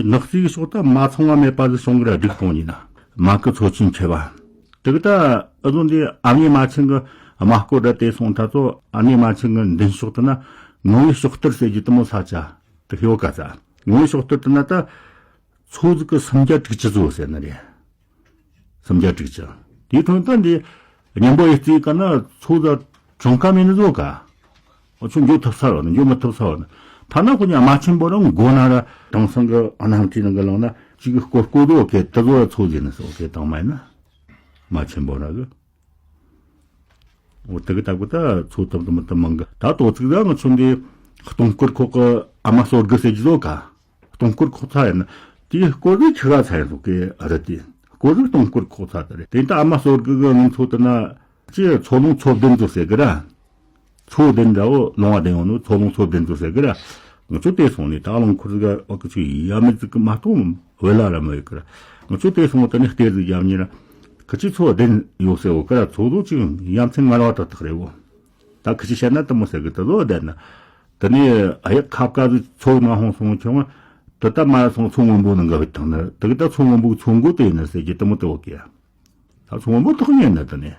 ནག་རྩིས་གི་ཕྱོགས་ད་མ་ཚང་བ་མེད་པ་ཟི་སོང་གི་ར་སྒྲིག་གཏོང་ཡིན་ན་མ་ཀི་ཚོ་ཆུན་ཆེ་བ། དེ་གི་ད་ཨ་ཟོ་འདི་ཨ་མྱེས་མ་ཆེན་གི་དམག་སྐོར་ར་དེ་སོང་ད་ཚོ་ཨ་མྱེས་མ་ཆེན་གི་མདུན་ཕྱོགས་དུ་ན་ངོ་བོའི་ཕྱོགས་སྟེར་ཟེར་གྱི་དུ་མོ་ས་ཆ་དུ་ཧེ་བོ་ག་ས་ངོ་བོའི་ཕྱོགས་སྟེར་དུ་ན་ད་ཚོ་ཟིག་གི་སུམ་བརྒྱ་དྲུག་ཅུ་ཚོ་ཟེར་ནི་རེད། སུམ་བརྒྱ་དྲུག་ཅུ། དེའི་ཐོན་ད་འདི་གཉན་པོ་ཡི་རྩིས་ག་ན་ཚོ་ཟ་གྲངས་ཀ་མེད་ནི་ཟོ་ག་ཨོ་ཆུ་འགྱོ་ཐུབ་ས་རོ་ནི་འགྱོ་མི་ཐུབ་ས་རོ་ནི་ཐ་ན་ཁོ་ཉ་མ་ཆེན་པོ་རང་མགོ་ན་ར་དེང་སང་གི་ཨ་ནམ་ཁྲིད་ནང་གི་ལང་ན་ཅིག་གི་སྐོར་སྐོར་དུ་ཨོ་ཁེ་དུ་ཟོ་ཚོ་ཟེར་ནི་ཟོ་ཨོ་ཁེ་དང་མ་ཡིན་ན་མ་ཆེན་པོ་ར་གི། འོ་དེ་གི་ལྟ་བུ་ད་ཚོ་དམ་དུ་མི་དམ་མང་གི་ད་ཏོ་ཚིག་ད་ང་ཆུང་དེ་སྟོང་སྐོར་ཁོག་གི་ཨ་མ་སོར་གི་ཟེར་གྱི་ཟོ་ག་སྟོང་སྐོར་ཁོག་ཚ་ཡིན་ན་དེའི་སྐོར་གི་ཁྱི་ག་ཚ་ཡིན་ཟོ་གི་རི་དེ་སྐོར་གི་སྟོང་སྐོར་ཁོག་ཚ་དེ་རེད། དེ་ད་ཨ་མ་སོར་གི་གི་ངན་ཚོ་དེ་ན་ཅི་ཚོ་ལུང་ཚོ་བདུན་ཟོ་ཟེར་གི་ར། ཚོ་བདུན་འདྲ་བོ་ལུང་བ་བདུན་ཡོང་ནོ་ཚོ་ལུང་ཚོ་བདུན་ཟོ་ཟེར་གི་ར། ང་ཚོ་དེ་སོང་ནས་ད་ལུང་ཁུར་གི་ཨོ་གི་ཚོ་ཡ་མི་ཙིག་གི་མ་གཏོང་བེ་ལ་ར་མ་ཡོད་གི་ར། ང་ཚོ་དེ་སོང་དེ་ནས་གཏེར་ཟིག་རྒྱབ་ཉེ་ར། ཁི་ཆོས་ཚོ་བདེན་ཡོད་ཟེར་བོ་ཀ་ར་ཚོ་ལོ་ཅིག་ཡ་མཚན་ངར་བ་ཏག་ཏག་རེད་བོ། ད་ཁི་ཆོས་བཤད་ན་དེ་མོ་ཟེར་གི་དེ་ལོ་བདེན་ན། དེ་ནས་ཨ་ཡག་ཁབ་ཀ་ཟིག་ཚོ་མ་ཧོང་སོང་ཁྱོང་། དེ་ད་མ་ར་སོང་ཚོ་སྔོན་པོ་ནང་ག་བུད་ཐང་ན་དེ་གི་ད་ཚོ་སྔོན་པོ་གི་ཚོ་མགོ་དེ་ཡིན་ན་ཟེར་གི་དེ་མོ་དེ་བོ་ཀི་ཡ། ད་ཚོ་སྔོན་པོ་ཐག་ཉེ་ན་དེ་ནས།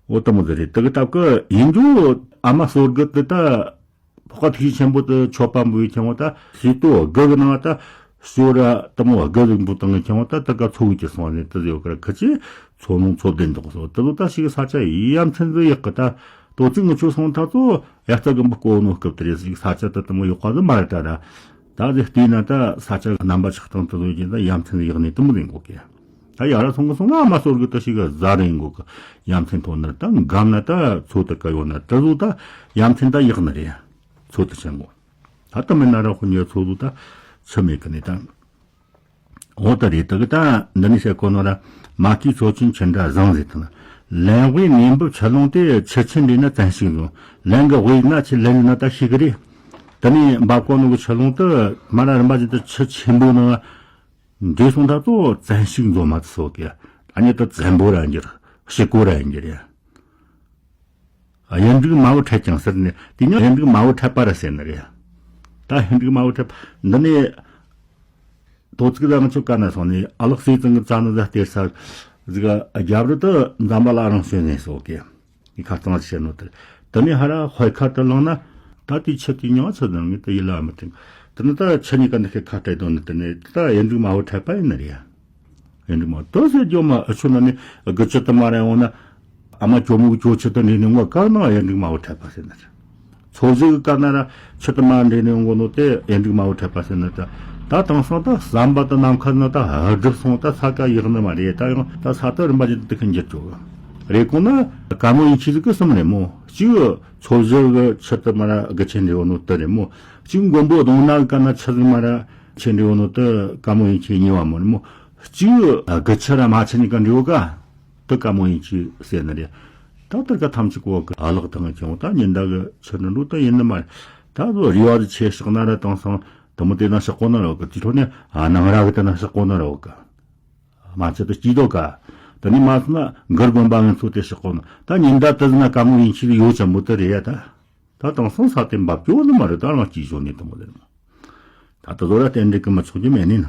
འོ་དེ་མོ་དེ་རེད། དེ་གི་སྟབས་ཀི་ཡིན་རྒྱུ་ཨ་མ་སོར་གི་དེ་ད། ཕོ་ཁ་ཐུགས་རྗེ་ཆེན་པོ་དེ་མཆོད་པ་འབུལ་ཁྱེར་འོང་ད་ཤེས་ཏོ་དགུ་གི་ནང་ད་ཤོ་ར་དེ་མོ་དགུ་གི་འབུལ་བཏང་ཁྱེར་འོང་ད་དེ་ག་ཚོ་གི་སོང་ནས་དེ་ཡོད་ཀར་ཁི་ཆོས་ཚོ་ནང་ཚོ་བདེན་འདུག་སོ་དེ་ལོ་ད་ཞིག་ས་ཆ་ཡ་མཚན་ཟིག་ཡག་གི་ད་དོ་ཚིག་ངུ་ཆོ་སོང་ད་ཚོ་ཡ་རྩ་གི་འབུ་བསྐོ་ནོ་སྐབས་དེ་རེད་ཞིག་ས་ཆ་ད་དེ་མོ་ཡོད་ཁ་ཟིག་མ་རེད་ད་ར། ད་དེ་བལྟས་ན་ད་ས་ཆ་རྣམ་པ་ཆགས་སྟངས་དེ་ཚོ་ཡིན་ད་ཡ་མཚན་ཡག་ནས་དེ་མོ་ཡིན་གོ་གི། ད་ཡ་ར་སོང་གི་སོང་ན་ཨ་མ་སོར་གི་ད་ཞིག་ག་ཟ་རེ་ཡིན་གོ་གི། ཡ་མཚན་ཐོན་ན་ད་འགམ་ན་ད་ཚོ་ད་ག་ཡོད་ན་ད་བཟོ་ད་ཡ་མཚན་ད་ཡག་ནི་རེད། ཚོ་ད་ཆེན་གོ། ད་ད་མེད་ན་ར་ཁོ་ཉོ་ཚོ་བཟོ་ད་ཆི་མེད་གི་ནི་ད། འོ་ད་རེད་ད་གི་ད་འདི་ནི་བཤད་གོ་ནོ་ར། མ་ཀི་ཚོ་ཆེན་ཆེན་འདྲ་བཟང་ཟེར་ད་ན། ལན་དབུས་ངན་འབབ་ཆུ་ཀླུང་དེ་ཆུ་ཆེན་འདྲེས་ན་བཙན་ཞིག་བཟུང་། ལན་གི་དབུས་ན་ཆུ་ལན་ན་ད་ཤི་གི་རེད། ད་ནི་འབབ་གོ་ནོ་གི་ཆུ་ཀླུང་དུ་མ་ར་རིམ་པ་བཞིན་དུ་ཆུ་ཆེན་པོ་ནང་འདྲེས་སོང་ད་ཚོ་བཙན་ཞིག་འཛོམས་མ་ཚོ་གི། ཨ་ནི་ད་བཙན་པོ་ར་འགྱུར་ཞི་ཀོ་ར་འགྱུར་ཡ། གཡུ་འབྲུག་མ་བུ་འཕྲད་ཀྱང་ཟེར་ནས་དེ་ཉིད་གཡུ་འབྲུག་མ་བུ་འཕྲད་པ་ར་ཟེར་ནི་རེད། ད་གཡུ་འབྲུག་མ་བུ་འཕྲད་པ་འདི་ནས་དོ་ཚིགས་ད་ང་ཚོ་ཀ་ན་སོང་ནས་ཨ་ལགས་སྲས་ཙང་གི་རྩ་ནི་ད་སྟེར་ས་ཟིག་རྒྱབ་རི་དུ་འཛམ་བུ་གླིང་རང་བྱོན་ནས་སོ་གི། ངས་ཁ་གཙང་བྱས་ནོ་དེ། དེ་ནས་ཧ་ར་ཧོད་ཁ་དུ་ལངས་ན་ད་དེའི་ཆུ་དེའི་མྱིང་ཆི་ཟེར་ངས་དེ་ཡིད་ལ་མི་དྲན། དེ་ནི་ད་ཆུ་གཉིས་ཀ་འདི་ཁའི་ཁ་བྲལ་དོ་ནི་དེ་ནས་ད་གཡུ་འབྲུག་མ་བུ་འཕྲད་པ་ཡིན་ནི་རེད། གཡུ་འབྲུག་མ་བུ་དེ་ཟེར་རྒྱུ་མ་ཨུ་ཆུ་ན་ནི་དགུ་ཆུ་དུ་མ་ར་འོང་ན་ཨ་མ་ཇོ་མོ་གི་ཇོ་ཆུ་དུ་འདྲེས་ནས་ངོ་ག་ནང་གཡུ་འབྲུག་མ་བུ་འཕྲད་པ་ཟེར་ནི་རེད། ཚོ་བཞི་གི་ཀ་ན་ར་ཆུ་དུ་མ་འདྲེས་ནས་འོང་གོ་ནོ་དེ་གཡུ་འབྲུག་མ་བུ་འཕྲད་པ་ཟེར་ནི་ད། ད་དེང་སང་ད་ཟམ་པ་དང་ནམ་མཁའ་ནི་ད་སྒྲིབ་སོང་ད་ས་ཀ་ཡག་ནི་མ་རེད། ད་ཡང་ད་ས་ད་རིམ་པ་བཞིན་དུ་ཁ་འགྱུར་ཆོག་གི་རེད། གོང་ན་དཀར་མོ་ཡིན་ཆི་ཟིག་གི་གསུམ་རེད་མོ། གཅིག་ཚོ་བཞི་གི་ཆུ་དུ་མ་ར་དགུ་ཆེན་འདྲེས་འོང་ནོ་དེ་རེད་མོ། གཅིག་མགོན་པོ་གདོང་ན་གི་ཀ་ན་ཆུ་དུ་མ་ར་ཆེན་འདྲེས་འོང་ནོ་དེ་དཀར་མོ་ཡིན་ཆི་གཉིས་པ་མོ་རེད་མོ། གཅིག་དགུ་ཆུ་ར་མ་ཆུ་གཉིས་ཀ་འདྲེས་འོང་ག་དེ་དཀར་མོ་ཡིན་ཆི་ཟེར་ནི་རེད། ད་དེར་ཀ་ཐམས་ཅད་གོ་གི་ཨ་ལགས་དང་ཀྱང་ད་ཉི་ཟླ་གི་ཆུ་ནི་འགྲོ་ད་ཡིན་ནི་མ་རེད། ད་བཟོ་རི་བ་དུ་ཆེ་བཞག་ན་ར་དེང་སང་དེ་མོ་དེ་ན་བཞག་གོ་ནི་ར་འོ་གི། དེ་ཐོག་ནས་ཨ་ནང་ར་གི་དེ་ན་བཞག་གོ་ནི་ར་འོ་གི། མ་ཆུ་དུ་སྐྱིད་དོ་ག་དེ་ནི་མ་སོང་ན་མགུར་དགོན་པ་ངན་ཚོ་དེ་བཞག་གོ་ནི། ད་ཉི་ཟླ་དུ་ན་དཀར་མོ་ཡིན་ཆི་ཡོད་ཅམ་པོ་དེ་རེད་ཡ་ད། ད་དེང་སང་ས་དེ་འབབ་སྐྱོ་ནི་མ་རེད། ད་རང་སྐྱིད་བཟོ་ནི་དེ་མོ་རེད། ད་དེ་ཚོ་ར་རྟེན་འབྲེལ་གི་མི་ཆོག་རྒྱུ་མེད་ནི་ན།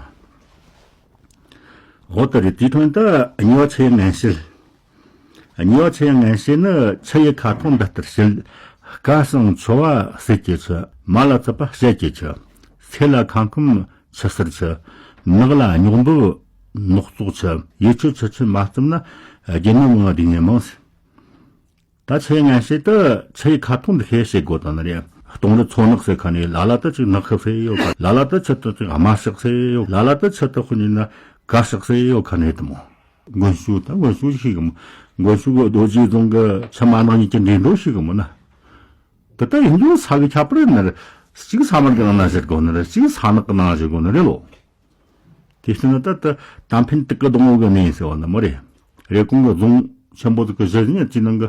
འོ་དེ་རེད། དེའི་ཁྲོད་དུ་གཉིས་པ་ཆུ་ཡི་ངན་བྱེད། གཉིས་པ་ཆུ་ཡི་ངན་བྱེད་ནི་ཆུ་ཡི་ཁ་ཐོག་འདི་ལྟར་བྱེད། དཀར་ཞིང་ཆུ་བ་ཟིལ་གྱི་ཆུ། མ་ལ་ཚིག་པ་ཞལ་གྱི་ཆུ། སེ་ལ་ཁ་འཁུམ་ཆུ་སེར་ཆུ། ནགས་ལ་རྙོག་འབུབ་ནགས་བཙོག་ཆུ། ཡུ་ཆུ་ཆུ་ཆུ་མ་བརྩིམས་ན། རྒྱུ་ནོར་མང་བ་སྡུག་བསྔལ་མང་། ད་ཆུ་ཡི་ངན་བྱེད་དུ་ཆུ་ཡི་ཁ་ཐོག་འདི་ཤེས་བྱེད་དགོས་དང་ནི་རེད། སྟོང་རི་མཚོ་ནགས་ཟེར་ཁ་ནས་ལ་ལ་དུ་ཅིག་ནགས་ཤག་ཟེར་ཡོད་ག་ལ་ལ་དུ་ཆུ་དུ་ཅིག་དམར་ཤག་ཟེར་ཡོད། ལ་ལ་དུ་ཆུ་དུ་ཁོ་ཉིད་ན་དཀར་ཤག་ཟེར་ཡོད་ཁ་ནས་དུ་མོ། མགོན་ཤུ་ད་མགོན་ཤུ་ཞིག་གི་མོ། མགོན་ཤུ་གི་རྡོ་རྗེ་རྫོང་གི་ཆུ་མ་ནག་གཉིས་ཀྱི་འདྲེས་འགྲོ་ཞིག་གི་མོ་ན། དེ་ལྟ་ཡིན་རྒྱུ་ས་གི་ཁྱད་པར་ཡིན་ན་རེད། གཅིག་ས་དམར་གི་ནང་ན་བཞུར་དགོས་ནི་རེད། གཅིག་ས་ནག་གི་ནང་ན་བཞུར་དགོས་ནི་རེད་ལོ། དེ་བཞིན་ད་ལྟ་ད་ཕན་དུ་ཀི་སྡོང་བོ་གི་གནས་ཟེར་བ་ནི་མོ་རེད། རེབ་གོང་གི་རྫོང་ཆེན་པོ་ཟིག་གི་གཞི་ནས་ཅི་ནང་གི་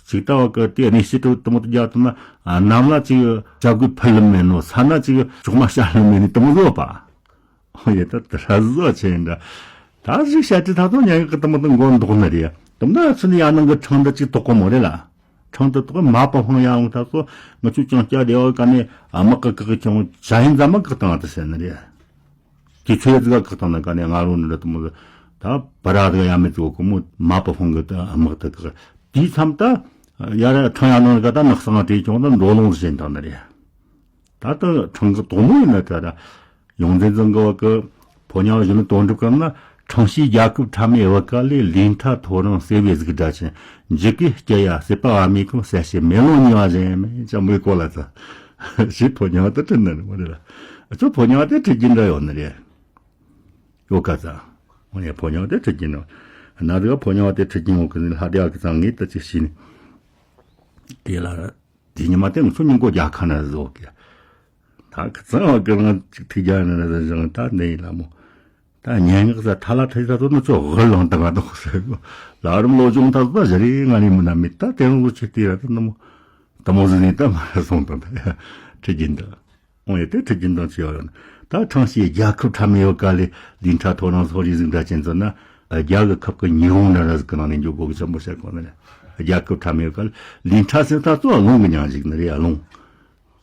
ཅིག་ལྟ་བ་གི་དེ་གནས་བྱེད་དུ་དུ་མོ་དུ་རྒྱ་དུ་ན་གནམ་ལ་ཅིག་བྱ་རྒོད་ཕུ་ལུམ་མེད་ནོ། ས་ན་ཅིག་གྲོག་མ་བྱ་ལུམ་མེད་ནི་དུ་མོ་བཟོ་བ། ཨོ་ཡེ་ད་དེ་ར་བཟོ་ཆེ་འདྲ། ད་ཅིག་བཤད་ཀྱི་ད་དུ་ཉན་གི་དུ་མོ་དུ་མགོ་འདོགས་ནི་རེད། དུ་མ་ཚུ་ནི་ཡ་ནང་གི་ཁྲང་དུ་ཅིག་དོག་གོ་མོ་རེད་ལ། ཁྲང་དུ་དོག་མ་པ་ཧང་ཡ་འོང་ད་ཚོ་ང་ཆུ་ཅང་སྐྱ་བདེ་བ་ག་ནས་དམག་གི་གི་ཀྱང་བྱ་ཡིན་ཛ་མ་གི་བཏང་དུ་ཟེར་ནི་རེད། དེ་ཚོའི་ཙི་ག་ཁག་དང་ན་ག་ནས་ང་རང་འདི་འདྲ་དུ་མོ་ད་བ་ར་དག་ཡ་མེད་ཙོ་གོ་མོ་མ་པ་ཧོང་གི་ད་དམག་ད་གི་དེའི་མཚམས་ད་ཡ་ར་ཁྲང་ཡ་ནང་ག་ད་ནགས་སང་དེ་ཀྱང་ད་འགྲོ་ལོང་བཞིན་དང་ནི་རེད། ད་ད་ཁྲང་གི་དོག་མོ་ཡིན་ན་ད་ད་ཡོངས་འཛིན་ཚང་གི་བ་གི་ཕོ་ཉ་བ་གཞོན་ནུ་དོན་གྲུབ་གམ་ན། ཁྲང་ཞིའི་རྒྱལ་ཁབ་ཕྲ་མའི་བུ་ག་ལས། ལུས་ཕྲ་ཐོ་རངས་སེར་བའི་གཟུགས་འདྲ་ཅན། འཇིགས་ཀྱི་སྐྱི་ཡ་སྲིད་པ་བ་མེད་ཁམས། གསལ་བྱེད་མེ་ལོང་ཉེ་བ་བཞིན་མིན་ཅང་མོས་གོ་ལ་ཚ། ཞེས་ཕོ་ཉ་བ་དེ་དྲིས་ནི་རེད་མོ་རེད་ལ། ཨ་ཅོ་ཕོ་ཉ་བ་དེ་དྲིས་རྒྱུ་འདྲ་ཡོད་ནི་རེད། ཡོད་ག་ཚ། འོ་ཡ་ཕོ་ཉ་བ་དེ་དྲིས་རྒྱུ་འདྲ། ན་རི་བ་ཕོ་ཉ་བ་དེ་དྲིས་རྒྱུ་ཡོད་གི་ནི་ལྷ་དེ་ཨ་གི་ཚང་ངེས་ད་ཅིག་ཤི་ནི། དེ་ལ་དེ་ཉི་མ་དེ་ང་ཚོ་སྙིང་གོ་རྒྱ་ཁ་ན་བཟོ་གི། ད་ཁི་ཚང་བ་གི་རང་ཅིག་ཐུགས་རྒྱ་ན་ར་བཞེངས་ད་འདི་ཡིན་ལ་མོ། ད་སྙན་ངག་ས་ཐ་ལ་ཐ་ད་ཚོ་ནི་ཚོ་ཧུར་ལང་ད་ག་དོ་ཟེར་གོ། ལ་རིམ་ལོ་ཆུང་ད་ཚོ་ད་ཞི་རི་ང་རི་མི་ན་མི་ད་དེ་རང་ཚོ་ཆི་ཏི་ར་ད་ནི་མོ། ད་མོ་ཟི་ནི་ད་མ་ར་སོང་ད་ད་ཁྲི་རྒྱུན་ད། འོང་ཡ་དེ་ཁྲི་རྒྱུན་ད་ཆི་ཡོད་ཡོད་ན། ད་ཁྲང་ཞིའི་རྒྱལ་ཁབ་ཕྲ་མའི་བུ་ག་ལས། ལུས་ཕྲ་ཐོ་རངས་སོགས་རིགས་ཟིག་འདྲ་ཅན་ཚོ་ན། རྒྱ་གི་ཁབ་ཀྱི་ཉི་ཧོང་འདྲ་ར་ཟིག་གི་ནང་ནས་འགྱོ་དགོ་གི་ཆེན་པོ་བཤད་གོ་ནི་རེད། རྒྱལ་ཁབ་ཕྲ་མོའི་ཁ་ལ་ལིན་ཁྲ་ཟེར་ད་ཚོ་རླུང་གི་མྱིང་ཞིག་ནི་རེད། རླུང་།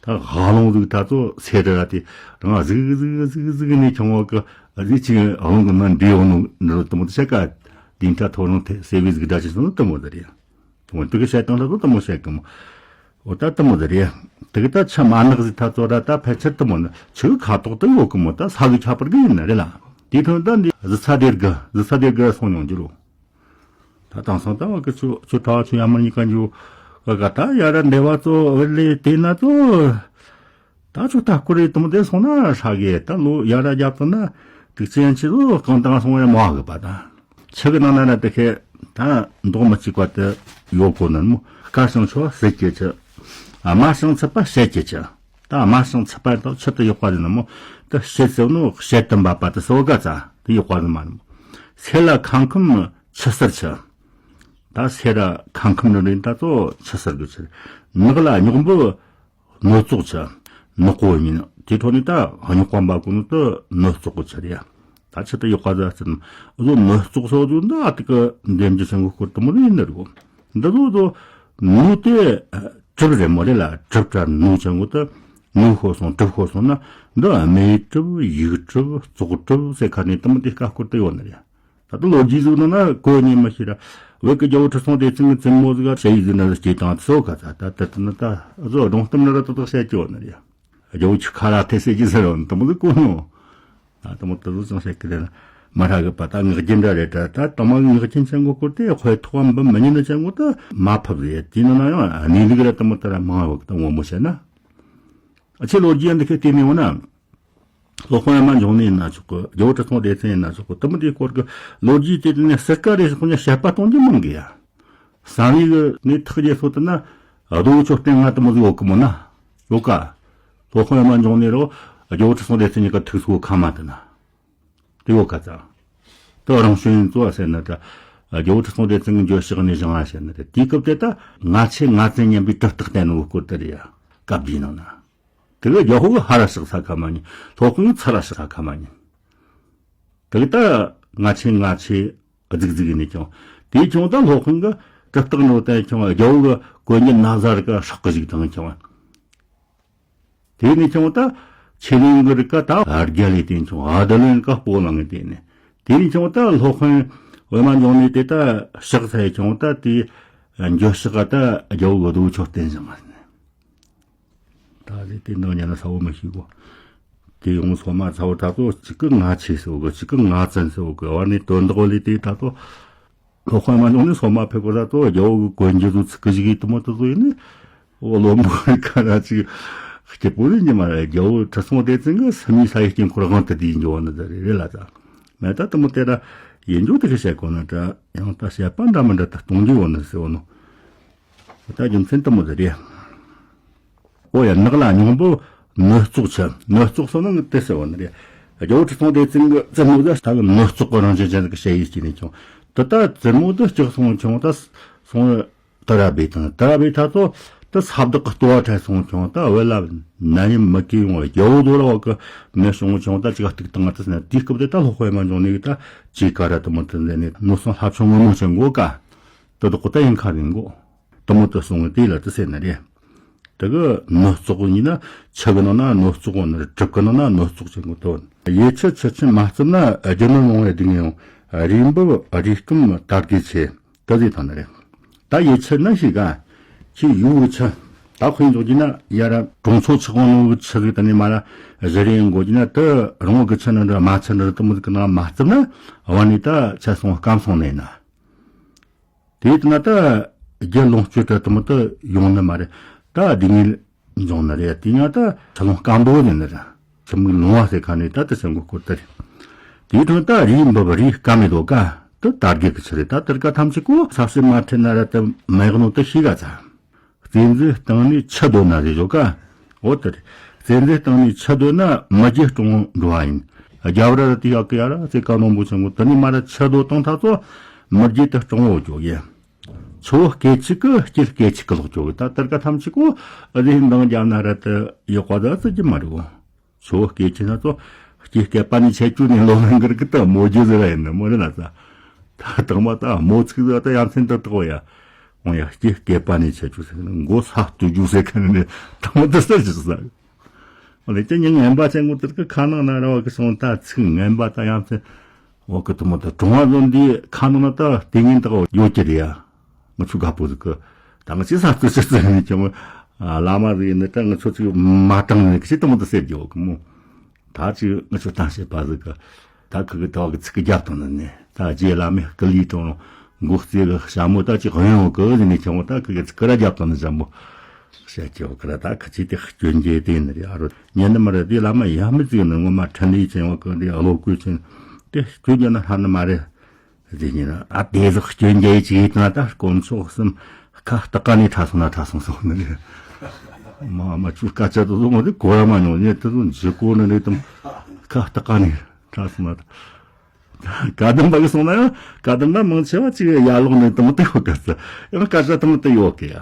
ད་ཧ་ལུང་ཟིག་ད་ཚོ་སེ་ར་ར་དེ་རང་ཟིག་ཟིག་ཟིག་ཟིག་ནས་ཁྱོང་བ་གི་ཟིག་ཅིག་རླུང་གི་ནང་འདྲེས་ཡོང་ནོ་འདྲ་དུ་མོ་དེ་བཤད་ཀ། ལིན་ཁྲ་ཐོ་རང་དེ་སེ་བའི་ཟིག་སྒྲ་ཅིག་སོང་ནོ་དུ་མོ་དེ་རེད། དུ་མོ་དུ་གི་བཤད་སྟངས་ད་ཚོ་དུ་མོ་བཤད་གི་མོ། འོ་ད་དུ་མོ་དེ་རེད། དུ་གི་ད་ཆུ་མ་ནག་ཟིག་ད་ཚོ་ར་ད་ཕལ་ཆེར་དུ་མོ་ནི་ཆུ་ཁ་དོག་དུ་ཡོད་གི་མོ། ད་ས་གི་ཁྱད་པར་གི་ཡིན་ནི་རེད་ལ། དེ་ཐོན་ད་འདི་ཟི་ཚ་དེར་གི་ཟི་ཚ་དེར་གི་སོང་མྱོང་རྒྱུ་རུ། ད་དེང་སང་ད་བ་གི་ཆུ་ཆུ་ཁྲ་ཆུ་ཡ་མར་གཉིས་ཀ་འཇུ་ག་ག་ད་ཡ་ར་འདེ་བ་ཚོ་བར་ལས་དེ་ན་ཚོ། ད་ཆུ་ད་སྐོར་རེ་དུམ་དེ་སོང་ན་ཧྲ་གི། ད་ལོ་ཡ་ར་རྒྱབ་ཚོ་ན་དུག་ཅན་ཆི་ལོ་གང་དང་སོང་བ་མ་གི་པ། ད་ཆུ་གི་ནང་ན་ར་དེ་ཁེ་ད་མདོག་མི་གཅིག་པ་དེ་ཡོད་གོ་ནི་མོ། དཀར་ཞིང་ཆུ་བ་སེར་གྱི་ཆུ། དམར་ཞིང་ཚིག་པ་བཤད་ཀྱི་ཆུ། ད་དམར་ཞིང་ཚིག་པ་དང་ཆུ་དེ་ཡོད་པ་རེད་ན་མོ། དེ་བཤད་ཟེར་ནོ་བཤད་དུ་འབབ་པ་དེ་སོ་ག་ཙ་དེ་ཡོད་པ་རེད་མ་ནི་མོ། སེ་ལ་ཁང་ཁུམ་ཆུ་སེར་ཆུ། ད་སེ་ར་ཁང་ཁུམ་ནི་རིན་ད་ཚོ་ཆུ་སེར་གི་ཆུ། ནག་ལ་སྨྱུག་འབུ་སྣོད་བཙོག་ཆུ། ནག་པོ་ཡིན། དེ་ཐོག་ནས་ད་སྨྱུག་པ་འབབ་གོ་ནི་དེ་སྣོད་བཙོག་གི་ཆུ་རེད་ཡ། ད་ཆུ་དེ་ཡོད་པ་ཟ་ཚུན་བཟོ་སྣོད་བཙོག་སོགས་བཟོ་འདི་ཨ་ཐུག་གི་འདེམས་རྒྱུ་ཆེན་པོ་སྐོར་དུ་མོ་ནི་ཡིན་ནི་རེད་གོ། འདི་ཚོ་ཚོ་ནུ་དེ་གྲིབ་རེད་མོ་རེད་ལ། གྲིབ་དྲ་ནུ་ཆེན་པོ་དེ་ནུ་ཤོར་སོང་གྲིབ་ཤོར་སོང་ན་འདི་སྨད་གྲིབ་ཡུག་གྲིབ་བཙོག་གྲིབ་ཟེར་ཁ་ནས་དུ་མོ་དེ་ཀ་སྐོར་དུ་ཡོད་ནི་རེད། ད་ལྟ་ལོ་རྒྱུས་ཟིག་ནང་ན་གོ་ཉན་མི་ཤེས་ར། བོད་ཀྱི་རྒྱལ་པོ་ཁྲི་སྲོང་ལྡེ་བཙན་གྱི་བཙུན་མོ་ཟིག་ག་ཞ་ཡི་ཟིག་ན་ཟིག་སྐྱེས་དང་ཚོ་ག་ཚ་ད་ལྟ་ན་ད་བཟོ་སྒྲུང་གཏམ་ན་ར་ཏག་ཏག་བཤད་ཀྱི་ཡོད་ནི་རེད། རྒྱལ་པོ་ཆུ་ཁ་ར་ཐེ་སེ་ཀྱི་ཟེར་ཡོད་ནི་དུ་མོ་ཟིག་གོ་ནོ། ད་དུ་མོ་དུ་ཟིག་ཅང་བཤད་ཀྱི་རེད་ན་མ་ར་གི་པ། ད་ངག་རྒྱུན་འདྲ་རེད་དྲ། ད་དུ་མ་ངག་རྒྱུན་ཆེན་གོ་སྐོར་དེ་དཔེ་ཐོག་འབུམ་མི་ཉན་ནི་ཆེན་གོ་ད་མ་ཕབ་ཟེར་དེ་ནི་ན་ཡང་གནས་ལུགས་ར་དུ་མོ་ད་ར་མང་བ་གི་ད་ངོ་མོ་བཤད་ན། ཨ་ཆེ་ལོ་རྒྱུས་འདི་ཁའི་དེ་ནས་འོ་ན། སློབ་དཔོན་པདྨ་འབྱུང་གནས་ཡིན་ན་ཆོག་གི། རྒྱལ་པོ་ཁྲི་སྲོང་ལྡེ་བཙན་ཡིན་ན་ཆོག་གི། དུ་མོ་དེའི་སྐོར་གི་ལོ་རྒྱུས་དེ་དེ་ནས་ཟུར་ཀ་རེ་ཟུར་ནས་དཔྱད་པ་གཏོང་རྒྱུ་མང་གི་ཡ། བསམ་ཡས་གི་ནས་ཐག་རྗེས་སོ་དུ་ན་རྡོ་མཆོད་རྟེན་ལྔ་དུ་མོ་ཟིག་ཡོད་གི་མོ་ན། ཡོད་ཀ། སློབ་དཔོན་པདྨ་འབྱུང་གནས་རོ་རྒྱལ་པོ་ཁྲི་སྲོང་ལྡེ་བཙན་གཉིས་ཀ་ཐུགས་སུ་ཁ་མ་དུ་ན། དེ་ཡོད་ཀ་ཙང་། དེ་རང་བྱུང་ཡིན་གཙོ་བ་ཟེར་ན་ད། རྒྱལ་པོ་ཁྲི་སྲོང་ལྡེ་བཙན་གྱི་འགྱོད་བཤགས་ནས་བཞེངས་པ་ཟེར་ན་རེད། དེའི་སྐབས་དེ་ད་ང་ཆེ་ང་བཙན་མཉམ་པའི་གྲུབ་རྟགས་བསྟན་ནོ་སྐོར་དེ་རེད་ཡ། བཀའ་བརྒྱུད་ནང་ན། དེ་གི་རྒྱལ་པོ་གི་ཧ་ར་བཤགས་ས་ཁ་མ་ཉན། སློབ་དཔོན་གི་ཚུར་ར་བཤགས་ས་ཁ་མ་ཉན། དེ་གི་ད་ང་ཆེ་ང་ཆེ་རྫིག་རྫིག་ཡིན་ནས་ཀྱང་། དེའི་ཀྱང་ད་སློབ་དཔོན་གི་གྲུབ་རྟགས་ནོ་བསྟན་ཀྱང་རྒྱལ་པོ་གི་གོ་འགྱུར་ན་བཟའ་ར་གི་སྲོག་གི་ཞིག་དང་ཀྱང་། དེ་ནས་ཀྱང་ད་ཆོས་གླིང་གི་རིགས་ཀ་ད་རྒྱལ་ལས་བསྟན་ཀྱང་ཨ་དི་ལོན་ཀ་སྤོ་ལངས་ཏེ་ནས། དེ་ནས་ཀྱང་ད་སློབ་དཔོན་པདྨ་འབྱུང་གནས་དེ་ད་བཤགས་ཚར་ཀྱང་ད་དེ་འགྱོད་བཤགས་ཀ་ད་རྒྱལ་པོ་གི་རྡོ་མཆོད་རྟེན་བཞེངས་པ་ནས། ད་རེས་དེ་འདང་ཉན་ན་ས་བོ་མི་ཤེས་གོ། དེ་ཡོང་སོ་མ་ཚ་བོ་ད་ཚོ་གཅིག་གི་ང་ཆེ་ཟེར་བོ་གི། གཅིག་གི་ང་བཙན་ཟེར་བོ་གི། བར་ནས་དོན་དག་ལས་དེ་ད་ཚོ། སློབ་དཔོན་པདྨ་འབྱུང་གནས་སོ་མ་ཕེབས་གོ་ད་ཚོ་རྒྱལ་པོ་གི་གོན་རྒྱུ་ཚོ་ཚིག་གི་ཞིག་གི་དུ་མོ་དུ་ཚོ་ཡིན་ནི། འོ་བློན་པོ་རིགས་ཁ་ར་ཅིག་སྐྱིད་པོ་རེད་ཉི་མ་རེད། རྒྱལ་པོ་ཁྲི་སྲོང་ལྡེ་བཙན་གི་སུམ་ནི་ས་ཡི་དཀྱིལ་འཁོར་དབང་དུ་བསྡུས་འགྱོ་བ་ནི་ད་རེད་རེད་ལ་ད། མེད་ད་དུ་མོ་དེ་ར་ཡིན་རྒྱུ་དེ་གི་བཤད་གོ་ན་ད་ཡང་ད་བཤད་པ་འདྲ་མི་འདྲ་ད་གཏོང་རྒྱུ་ཡོད་ནི་ཟེར་བོ་ནོ། ད་རྒྱུ་མཚན་དུ་མོ་དེ་རེད། ཨོ་ཡ་ནག་ལ་སྨྱུག་འབུ་སྣོད་བཙོག་ཆུ། སྣོད་བཙོག་སོ་ནང་གི་དེ་ཟེར་བ་ནི་རེད། རྒྱལ་པོ་ཁྲི་སྲོང་ལྡེ་བཙན་གི་བཙུན་མོ་ཟ་ད་གི་སྣོད་བཙོག་གི་རང་བཞིན་ཅན་གི་ཞ་ཡི་སྐྱེས་ནས་ཀྱང་། དེ་ད་བཙུན་མོ་དེ་སྐྲག་སོང་ཀྱང་ད་སོང་། དེ་ར་བས་དང་དེ་ར་བས་ད་ཚོ་དེ་ས་བདག་གི་ལྟོ་བ་འཕྲད་སོང་ཀྱང་ད་བེ་ལ་ནད་ཡམས་མི་གོས་ཡོང་བ་རྒྱལ་པོ་དོ་ར་བ་གི་ནད་བྱུང་ཀྱང་ད་ཅིག་ག་སྡུག་བཏང་ང་དེ་ཟེར་ན། དེའི་སྐབས་དེ་ད་སློབ་དཔོན་པདྨ་འབྱུང་གནས་གི་ད་ཅིག་ག་ར་དུ་མོ་དུ་མཛད་ནས་ནོར་སོང་ལྷ་ཆུང་ངུ་མོ་ཆེན་གོ་ཀ། དེ་དག་གི་ད་ཡིན་ཁ་རིང་གོ། དུ་མོ་དུ་སོང་བའི་དེ་ལ་དུ་ཟེར་ནི་རེད། དེ་གི་སྣོད་བཙོག་ཡིན་ན་ཆུ་གི་ནང་ན་སྣོད་བཙོག་ཡོད་ནི་རེད། གྲིབ་གི་ནང་ན་སྣོད་བཙོག་ཅན་གོ་དོན། ཡུལ་ཆུ་ཆུ་ཆེན་མ་བརྩིབས་ན་རྒྱུ་ནོར་མང་བའི་སྡུག་བསྔལ་ཡོང་། རུས་འབབ་རུས་སྐམ་དར་རྒུད་ཆེ། དེ་ཟེར་ཐང་ནི་རེད། ད་ཡུལ་ཆུ་ནི་ཞིག་ག་ཁྱི་ཡུལ་གི་ཆུ། ད་དཔེ་འཇོག་རྒྱུ་ན་ཡ་ར་གྲོང་ཚོ་ཆུ་གང་ནོ་གི་ཆུ་གི་དེ་ནས་མ་ར་བཞུར་ཡོང་དགོ་རྒྱུ་ན་དེ་རང་གི་ཆུ་ནི་འདྲ་མ་ཆུ་འདྲ་དུ་མོ་གི་ནང་མ་བརྩིབས་ན་བ་ནི་ད་ཆུ་སོང་སྐམ་སོང་ནས་ན། དེའི་སྟེང་ན་ད་རྒྱུ་ལོངས་སྤྱོད་དྲ་དུ་མོ་དུ་ཡོང་ནི་མ་རེད། ད་སྡུག་བསྔལ་འབྱུང་ནི་རེད། དེ་ཡང་ད་ཆུ་ལོང་སྐམ་པོ་ཡིན་ནི་རེད། ཆུ་མིག་ལོང་བ་ཟེར་ཁ་ནས་ད་དུ་སེམས་གོ་སྐོར་དེ་རེད། དེའི་སྟེང་ད་རུས་འབབ་རུས་སྐམ་མེད་དོ་ཀ། དུ་དར་རྒུད་ཀྱི་ཆུ་རེད། ད་དེར་ཀ་ཐམས་ཅད་གོ་ས་སེ་མ་ཁྲིད་ན་ར་དུ་མེད་གནོ་དུ་ཤི་ག་ཚ། བཙན་འཛུལ་བཏང་ནས་ཆུ་འདོད་ན་རེ་ཞོག་ག། འོ་དེ་རེད། བཙན་འཛུལ་བཏང་ནས་ཆུ་འདོད་ན་མི་རྒྱུད་སྲུང་འགྲོ་བ་ཡིན། རྒྱབ་ར་ར་དེ་ཡག་གི་ཡ་ར་ཙེ་ཀ་ནོ་འབུ་ཆེན་མོ་དེ་ནས་མ་ར་ཆུ་འདོད་བཏང་ཐག་ཚོ་མི་རྒྱུད་དུ་སྲུང་འོ་ཅོག་ཡིན། ཆུ་བོ་སྐད་ཅིག་གི་སྐྱིད་སྐད་ཅིག་གི་ལོག་ཅོག་གི། ད་དེར་ཀ་ཐམས་ཅད་གོ་རེ་འདང་རྒྱབ་ན་ར་དུ་ཡག་པ་ད་ཙི་ཅི་མ་རེད་གོ། ཆུ་བོ་སྐད་ཅིག་ན་ཚོ་སྐྱིད་སྐད་པ་ནི་ཆད་ཅུ་ནས་ལོ་ལ་འགུར་གི་ད་མོ་རྒྱུ་ཟེར་ར་ཡིན་ནི་མོ་རེད་ལ་ས། ད་དང་མ་ད་མོ་ཚིག་ད་ད་ཡ་མཚན་ད་དག་ཡ། འོང་ཡ་སྐྱེ་སྐྱེ་པ་ནས་ཆད་ཆུ་ཟེར་ན་མགོ་ས་ལྟོས་རྒྱུ་ཟེར་ཁ་ནས་དང་མ་ད་ས་ཅི་ཟ། འོ་ལེ་ཅི་ཉིན་ངན་པ་ཅན་གོ་དེར་གི་ཁ་ནང་ན་ར་བ་གི་སོང་ད་ཚིག་ངན་པ་ད་ཡ་མཚན། འོ་གི་དུ་མོ་ད་གྲོང་བ་ལོ་འདི་ཁ་ནང་ན་ད་དེ་ངན་ད་ཡོད་ཀྱི་རེད་ཡ། ང་ཆུ་དགའ་པོ་ཟིག་གི། ད་ང་ཅི་ས་ལྟོས་ཆི་ཟེར་ནས་ཀྱང་བླ་མ་ཟིག་ཡིན་ན་ད་ང་ཆོ་ཅིག་མ་དྲང་ནས་ཀྱི་དུ་མོ་ད་ཟེར་རྒྱུ་གི་མོ། ད་ཅིག་ང་ཆོ་བཏང་བྱེད་པ་ཟིག་གི། ད་ཁི་གི་དག་གི་ཚིག་གི་རྒྱབ་དང་ནི་ད་རྗེ་བླ་མའི་སྐུ་ལུས་དང་མགོ་རྩེ་གི་ཞྭ་མོ་ད་ཅིག་གཡོན་འོག་གི་ཟིན་ནས་ཀྱང་ད་ཁི་གི་ཚིག་གི་ར་རྒྱབ་དང་ནི་ཞྭ་མོ་བཤད་ཀྱི་འོག་གི་ར། ད་ཁི་ཅིག་དེ་སྐྱོན་རྒྱལ་དེ་ནི་རེད། ཨ་རོ་ཉན་ནི་མ་རེད། དེ་བླ་མ་ཡ་མི་ཅིག་ནི་ངོ་མ་འཕྲིན་ལས་ཅན་འོག་གི་འདི་བློ་བཀོད་ཅན་དེ་སྐྱོན་རྒྱལ་ན་ཧ་ནི་མ་རེད། དེ་ཉིན་ཨ་དེ་ཟིག་སྐྱོན་རྒྱལ་ཅིག་ཡིན་ན་ད་དཀོན་མཆོག་གསུམ་ཁ་བཏགས་ཀ་ནས་ཁྲ་སོང་ན་ཁྲ་སོང་སོང་ནི་རེད། མ་མ་ཆུ་སྐད་ཆ་དེ་ཚོ་ངོ་དེ་གོ་ར་མ་མྱོང་ཉེ་དེ་ཚོ་འཇི་གོ་ནི་རེད་དམ། ཁ་བཏགས་ཀ་ནས་ཁྲ་སོང་ན། བཀའ་གདམས་པ་གི་སོང་ན་ཡང་བཀའ་གདམས་པ་མང་ཆེ་བ་ཅིག་ཡར་ལོག་ནས་དམ་དེ་ཡོད་གི་ཟེར། ཡང་སྐད་ཆ་དམ་དེ་ཡོད་གི་ཡ།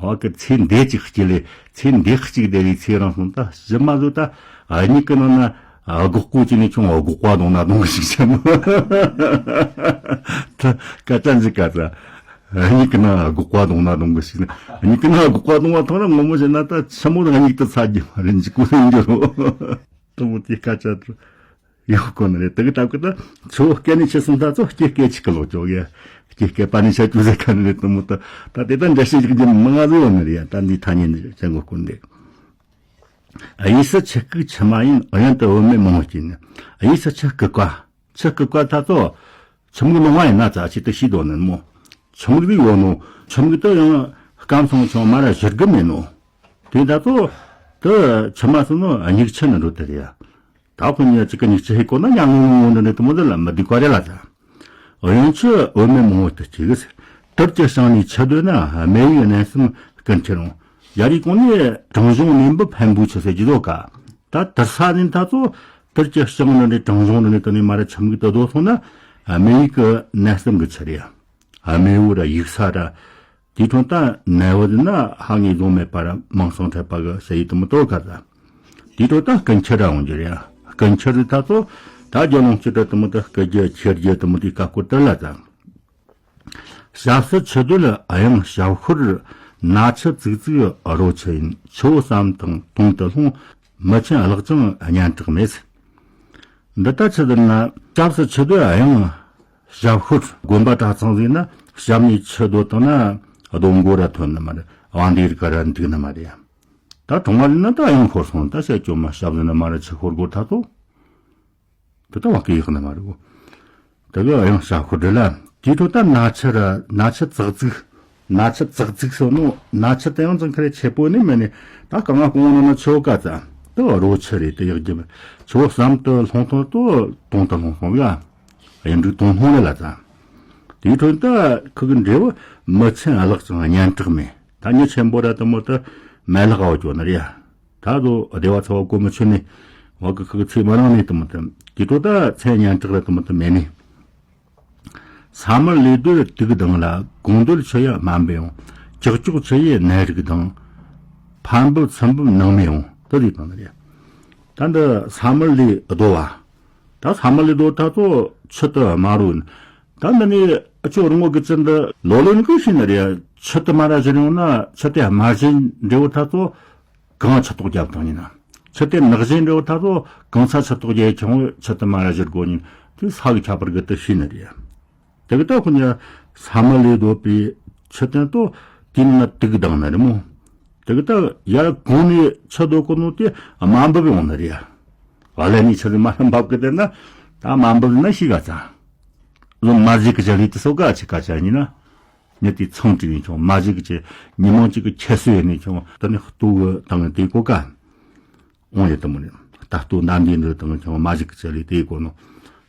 འོ་གི་ཚེ་འདས་ཅིག་སྐྱེ་ལེ་ཚེ་འདས་གཅིག་བསྡད་རེ་ཚེ་རིང་སོང་ད་ཞི་མ་བཟོ་ད་སྙིགས་ཀྱི་ནང་ན་སྒོག་པོ་ཅི་ནས་ཆུང་སྒོག་པ་གདོང་ན་གདོང་གི་ཞིག་ཆེན་མོ། ད་སྐད་ཆ་འཇིག་ག་ད་སྙིགས་ཀྱི་ནང་སྒོག་པ་གདོང་ན་གདོང་གི་ཞིག་ན་སྙིགས་ཀྱི་ནང་སྒོག་པ་གདོང་བ་ཐོང་ན་ངོ་མ་བྱས་ན་ད་ཆེན་མོ་ད་སྙིགས་དུ་ཚ་རྒྱུ་མ་རེད་འཇིག་གོ་ཡིན་རྒྱུ་རོ། དུ་མོ་དེ་སྐད་ཆ་དུ། ཡག་གོ་ནི་རེད། དེ་གི་སྟབས་ཀྱི་ད་ཆུ་བོ་སྐད་ནས་ཆེ་སོང་ད་ཚོ་སྐྱེ་སྐད་ཅིག་གི་ལོག་ཅོག་གི། སྐྱེ་སྐད་པ་ནས་ཆ་ཅུ་ཟེར་ཁ་ནི་རེད་དུ་མོ་ད། ད་དེ་ད་འདྲ་བཤད་ཅིག་རྒྱུ་མི་ང་ཟིག་ཡོད་ནི་རེད་ཡ། ད་འདི་ཐ་སྙད་འདི་ཅན་གོ་སྐོར་འདི། གཡས་སུ་ཆུ་སྐུད་ཆུ་མ་ཡིན། གཡོན་དུ་བུད་མེད་མང་བོ་སྐྱེས་ནས། གཡས་སུ་ཆུ་སྐུད་ཀ་ཆུ་སྐུད་ཀ་ད་ཚོ། ཆུ་མིག་ལོང་བ་ཡིན་ན་ཙ་ཆེ་དུ་ཤི་དོ་ནི་མོ། ཆུ་མིག་དུ་ཡོད་ནོ། ཆུ་མིག་དུ་ཡང་སྐམ་སོང་ཆུང་མ་ར་བཞུར་གི་མེད་ནོ། དེ་ད་ཚོ། དུ་ཆུ་མ་སོང་ནོ་སྙིགས་ཆུ་ནི་འགྲོ་དེ་རེད་ཡ། ད་ཁོ་གཉིས་གཅིག་གི་གཉིས་ཀྱི་ཧེ་གོ་ན་ཉང་ངུ་ངུ་ངུ་འདི་ནི་དུ་མོ་འདི་ལ་མི་འདི་ག་རེ་ལ་ད། གཡོན་ཆུ་བུད་མེད་མང་བོ་དུ་སྐྱེ་གི་ཟེར། དུར་གྱི་བྱང་ནས་ཆུ་འདོད་ན་སྨད་ཡིག་གནས་གསུམ་ཀུན་ཁྱེར་འོང་། ཡ་རི་གོང་ནས་དྲང་གཞུང་གནས་འབུབ་ཕན་པོའི་ཆུ་ཟེར་གྱི་དོ་ག་ད་དུར་ས་ནི་ད་ཚོ་དུར་གྱི་བྱང་ནི་ནི་དྲང་གཞུང་ནི་ནི་དུ་ནི་མ་ར་ཆུ་མིག་དུ་རྡོ་སོང་ན་སྨད་ཡིག་གི་གནས་གསུམ་གི་ཆུ་རེད། སྨེ་བོ་ར་ཡིག་ས་ར། དེའི་ཁྲོད་ད་ནད་བུ་ན་ཧ་ངེས་བཟུང་མེད་པ་ར་མང་སང་འཕྲད་པ་གི་ཞེ་ཡི་དུ་མི་དོ་ག་ད། དེའི་ཁྲོད་ད་སྐུ་འཁྱེར་ར་འོང་རྒྱུ་རེད། སྐུ་འཁྱེར་རི་ད་ཚོ་ད་རྒྱ་ལོང་སྤྱི་དྲ་དུ་མི་ད་སྐུ་རྒྱུ་ཁྱེར་རྒྱུ་དུ་མི་དེ་ཀ་ཀོ་ཏི་ལ་ད། ཞབས་སུ་ཆུ་འདོད་གཡང་ཞབས་ཤོར། ན་ཆུ་ཙིག་ཙིག་རོ་ཆུ་ཡིན། ཆུ་བོ་ཟམ་དང་དུང་དུ་ལྷུང་། མི་ཆེན་བརླག་ཅིང་སྙན་གྲགས་མེད། འདི་ལྟ་ཆི་ཟེར་ན་སྐྱབས་སུ་ཆུ་འདོད་གཡང་ཞབས་ཤོར། དགོན་པ་གྲྭ་ཚང་ཟིག་ན་ཞབས་ནས་ཆུ་འདོད་བཏང་ན་སྡོང་མགོ་ར་ཐོན་ནི་མ་རེད། དབང་འདིའི་རིགས་ར་འདུག་ནི་མ་རེད། ད་གྲོང་བ་ལ་ན་ད་གཡང་ཤོར་སོང་ད་བཤད་ཀྱོ་མ་ཞབས་ཟིན་ན་མ་རེད་ཆུ་ཤོར་དགོས་ད་ཚོ། དེ་ལྟ་བ་སྐད་ཡག་ནི་མ་རེད་གོ། དེ་གི་གཡང་ཞབས་ཤོར་འདྲི་ལ། དེའི་ཐོག་ད་ན་ཆུ་ར་ན་ཆུ་ཙག་ཙིག་ན་ཆུ་ཙག་ཙིག་སོ་ནོ། ན་ཆུ་དེ་ཡང་ཙང་ཁ་རེ་ཆེ་པོ་ནི་མེད་ནི། ད་གང་ང་གོང་ནོ་ན་ཆོ་ག་ཙ་དེ་རོ་ཆུ་རེད། དེ་ཡག་རྒྱུ་ཆུ་བོ་ཟམ་དུ་ལྷུང་ཐོང་དུ་དུང་དུ་ལྷུང་སོང་ཡ། གཡུ་འབྲུག་དུང་ལྷུང་ལ་ལ་ཙ། དེའི་ཐོག་ད་ཁུ་གི་འབྲས་བུ་མི་ཆེན་བརླག་ཅིང་སྙན་གྲགས་མེད། ད་མྱི་ཆེན་པོ་ར་དུ་མོ་དུ་མེ་ལག་འོ་ཅོ་ནི་རེད་ཡ། ད་དུ་བདེ་བ་ཚ་བ་གོ་མི་ཆོད་ནི། བ་གི་ཁུ་གི་ཚེ་མ་རང་ནི་དུ་མོ་དུ་དེ་ཐོག་ད་ཚེ་སྙན་གྲགས་ར་དུ་མོ་དུ་མེད་ནི། ས་མར་ལས་སྡོད་དུག་ལྡང་ལ། གོང་སྡོད་ཆུ་ཡི་སྨན་པ་ཡོང་། ཀྱག་ཀྱོག་ཆུ་ཡི་ནད་རིགས་དང་། ཕན་འབུབ་ཚིམ་འབུབ་ནང་མི་ཡོང་དུ་དེ་དང་ནི་རེད། ད་འདི་ས་མར་ལས་རྡོ་བ། ད་ས་མར་ལས་རྡོ་ད་ཚོ་ཆུ་དུ་དམར་རུ། ད་འདི་ནི་ཨ་ཆུ་རིང་བོ་གི་ཅི་འདི་ལོ་ལོ་ནི་ཀུ་ཤི་ནི་རེད། ཆུ་དུ་མ་ར་བཞིར་ཡོང་ན་ཆུ་དེ་དམར་བཞིན་འབྲས་བུ་ད་ཚོ་གང་ཆུ་ཏོག་རྒྱབ་དང་ཡིན་ན། ཆུ་དེ་ནག་བཞིན་འབྲས་བུ་ད་ཚོ་གང་ས་ཆུ་ཏོག་རྒྱབ་ཆུང་བོ་ཆུ་དུ་མ་ར་བཞིར་དགོ་ཡིན་དུ་ས་གི་ཁྱད་པར་གི་དུ་ཤི་ནི་རེད། དེ་གི་ད་ཁོ་ནི་ས་མར་ལས་རྡོ་པའི་ཆུ་དེ་ཏོ་དེ་ནི་ན་དུག་ལྡང་ནི་རེད་མོ། དེ་གི་ད་ཡར་གོང་ནས་ཆུ་རྡོ་གོ་ནོ་དེ་དམའ་འབབ་ཡོང་ནི་རེད། བ་ལས་ནི་ཆུ་རི་མ་འབབ་གི་དེ་ན་ད་དམའ་འབབ་ན་ཤི་ག་ཙ། ལོ་མ་ཟིག་གི་ཆ་ལི་དེ་སོ་ག་ཆི་ག་ཆ་ཡིན་ན། ཉི་དེ་ཚང་དྲི་ཡིན་ཆུང་མ་ཟིག་གི་ཆེ་ཉི་མང་གཅིག་གི་ཁྱད་སོ་ཡིན་ནི་ཆུང་དེ་ནི་ལྟོ་གི་དང་དེ་གོ་ག་འོང་ཡོད་དུ་མོ་ནི། ད་ལྟོ་ན་འདི་འདི་དང་ཆུང་མ་ཟིག་གི་ཆ་ལི་དེ་གོ་ནོ།